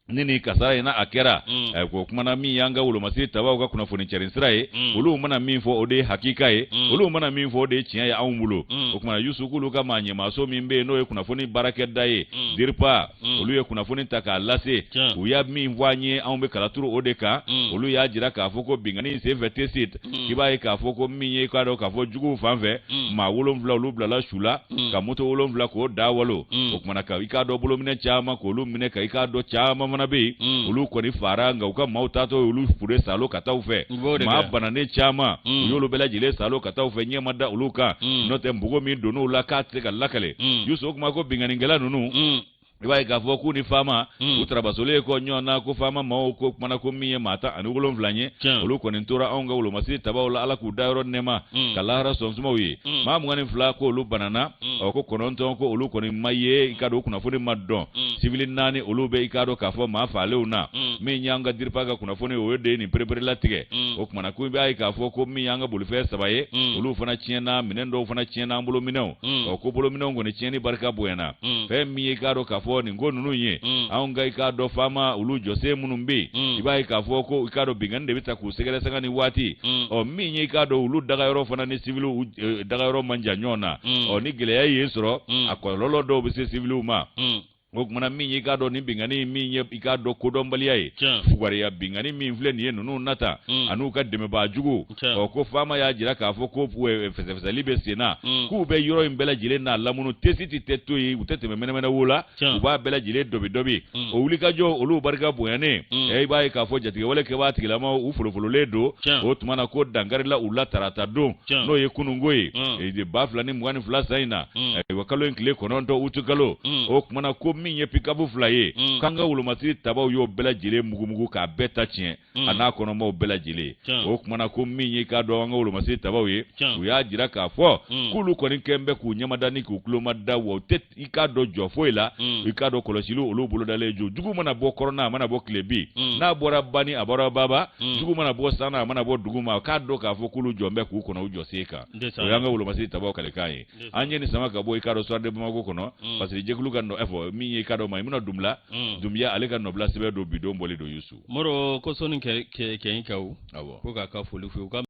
ni kasara in na a kɛra ko kumana min y'an ka wolomasiri tabaw ka kunnafoni cɛrin sira ye, olu mana min fɔ, o de ye hakika ye, olu mana min fɔ, o de ye tiɲɛ ye anw bolo. O kumana Yusu, k'olu ka maa ɲɛmaaso min bɛ yen, n'o ye kunnafoni baarakɛda ye, DIRPA, olu ye kunnafoni ta k'a lase. U y'a min fɔ an ye, anw bɛ kalaturu o de kan. Olu y'a jira k'a fɔ ko binkanni senfɛ Tesit, i b'a ye k'a fɔ ko min ye k'a dɔn k'a fɔ juguw fan fɛ, maa 7 olu bilala su la, ka moto 7 k'o da walo. O kumana ka i k'a dɔn bolominɛ caman k'olu minɛ, ka i k'a dɔn caman fana bɛ yen, olu kɔni faara, nka u ka maaw taatɔ ye olu fure salo ka taa u fɛ. Maa bananen caman, u y'olu bɛɛ lajɛlen salo ka taa u fɛ, ɲɛ ma da olu kan, n'o tɛ npogo min donn'u la k'a tɛ se ka lakale. Yusu, o kuma ko binkannikɛla ninnu, i b'a ye k'a fɔ k'u ni faama u tarabasolen kɔ ɲɔgɔn na, ko faama maaw ko kumana ko min ye maa 17 ye, olu kɔni tora anw ka wolomasiri tabaw la, Ala k'u dayɔrɔ nɛɛma ka lahara sɔnsumaw ye. Maa 22 ko olu banana, ɔ ko 9 ko olu kɔni ma ye, i k'a dɔn kunnafoni ma dɔn. Sivili 4 olu bɛ i k'a dɔn k'a fɔ maa faalenw na. Min y'an ka DIRPA ka kunnafoni, o de ye nin pereperelatigɛ. O kumana ko i b'a ye k'a fɔ ko min y'an ka bolifɛn 3 ye, olu fana tiɲɛna, minɛn dɔw fana tiɲɛna, an bolominɛnw. Ɔ ko bolominɛnw kɔni tiɲɛni barika bonyana. Fɛn min ye i k'a dɔn k'a fɔ nin ko ninnu ye, anw ka i k'a dɔn faama olu jɔsen minnu bɛ yen, i b'a ye k'a fɔ ko i k'a dɔn binkanni de bɛ ta k'u sɛgɛrɛ sanga ni waati. Ɔ min ye i k'a dɔn olu dagayɔrɔ fana ni siviliw dagayɔrɔ man jan ɲɔgɔn na, ɔ ni gɛlɛya ye sɔrɔ, a kɔlɔlɔ dɔw bɛ se siviliw ma. O kumana min ye i k'a dɔn nin binkanni min ye i k'a dɔn kodɔnbaliya ye, fugariya binkanni min filɛ nin ye ninnu nata an'u ka dɛmɛbaa jugu. Ɔ ko faama y'a jira k'a fɔ ko fɛsɛfɛsɛli bɛ sen na, k'u bɛ yɔrɔ in bɛɛ lajɛlen n'a lamunu, Tesiti tɛ to yen, u tɛ tɛmɛ mɛnɛmɛnɛ wo la, u b'a bɛɛ lajɛlen dɔbi dɔbi. O wulikajɔ olu barika bonyanen, i b'a ye k'a fɔ jatigɛwale kɛbaa tigilamaw u folofololen don. O tuma na ko dankarila u la tarata don, n'o ye kununko ye, 2022 san in na, ayiwa kalo in tile 9, uti kalo. O tuma na ko min ye pikapu 2 ye, k'an ka wolomasiri tabaw y'o bɛɛ lajɛlen mugumugu k'a bɛɛ ta tiɲɛ, a n'a kɔnɔmaw bɛɛ lajɛlen. O tuma na ko min ye k'a dɔn an ka wolomasiri tabaw ye, u y'a jira k'a fɔ k'olu kɔni kɛn bɛ k'u ɲɛmada ni k'u tulomada, wa u tɛ i k'a dɔn jɔ foyi la. I k'a dɔn kɔlɔsili olu bolodalen jo, jugu mana bɔ kɔrɔn na, a mana bɔ tilebin, n'a bɔra bani, a bɔra baba, jugu mana bɔ san na, a mana bɔ dugu ma, k'a dɔn k'a fɔ k'olu jɔn bɛ k'u kɔnɔ u jɔ sen kan. O y'an ka wolomasiri tabaw kalekan ye. An ye nin sama ka bɔ i k'a dɔn Soir de Bamako kɔnɔ, parce que jɛkulu ka nɔ fɔ min ye i k'a dɔn Mayimuna Dunbiya Dunbiya, ale ka nɔbila sɛbɛn don bidon bɔlen don, Yusu. Moro ko sɔnni kɛ kɛ kaw ko k'a ka foli fo u ka.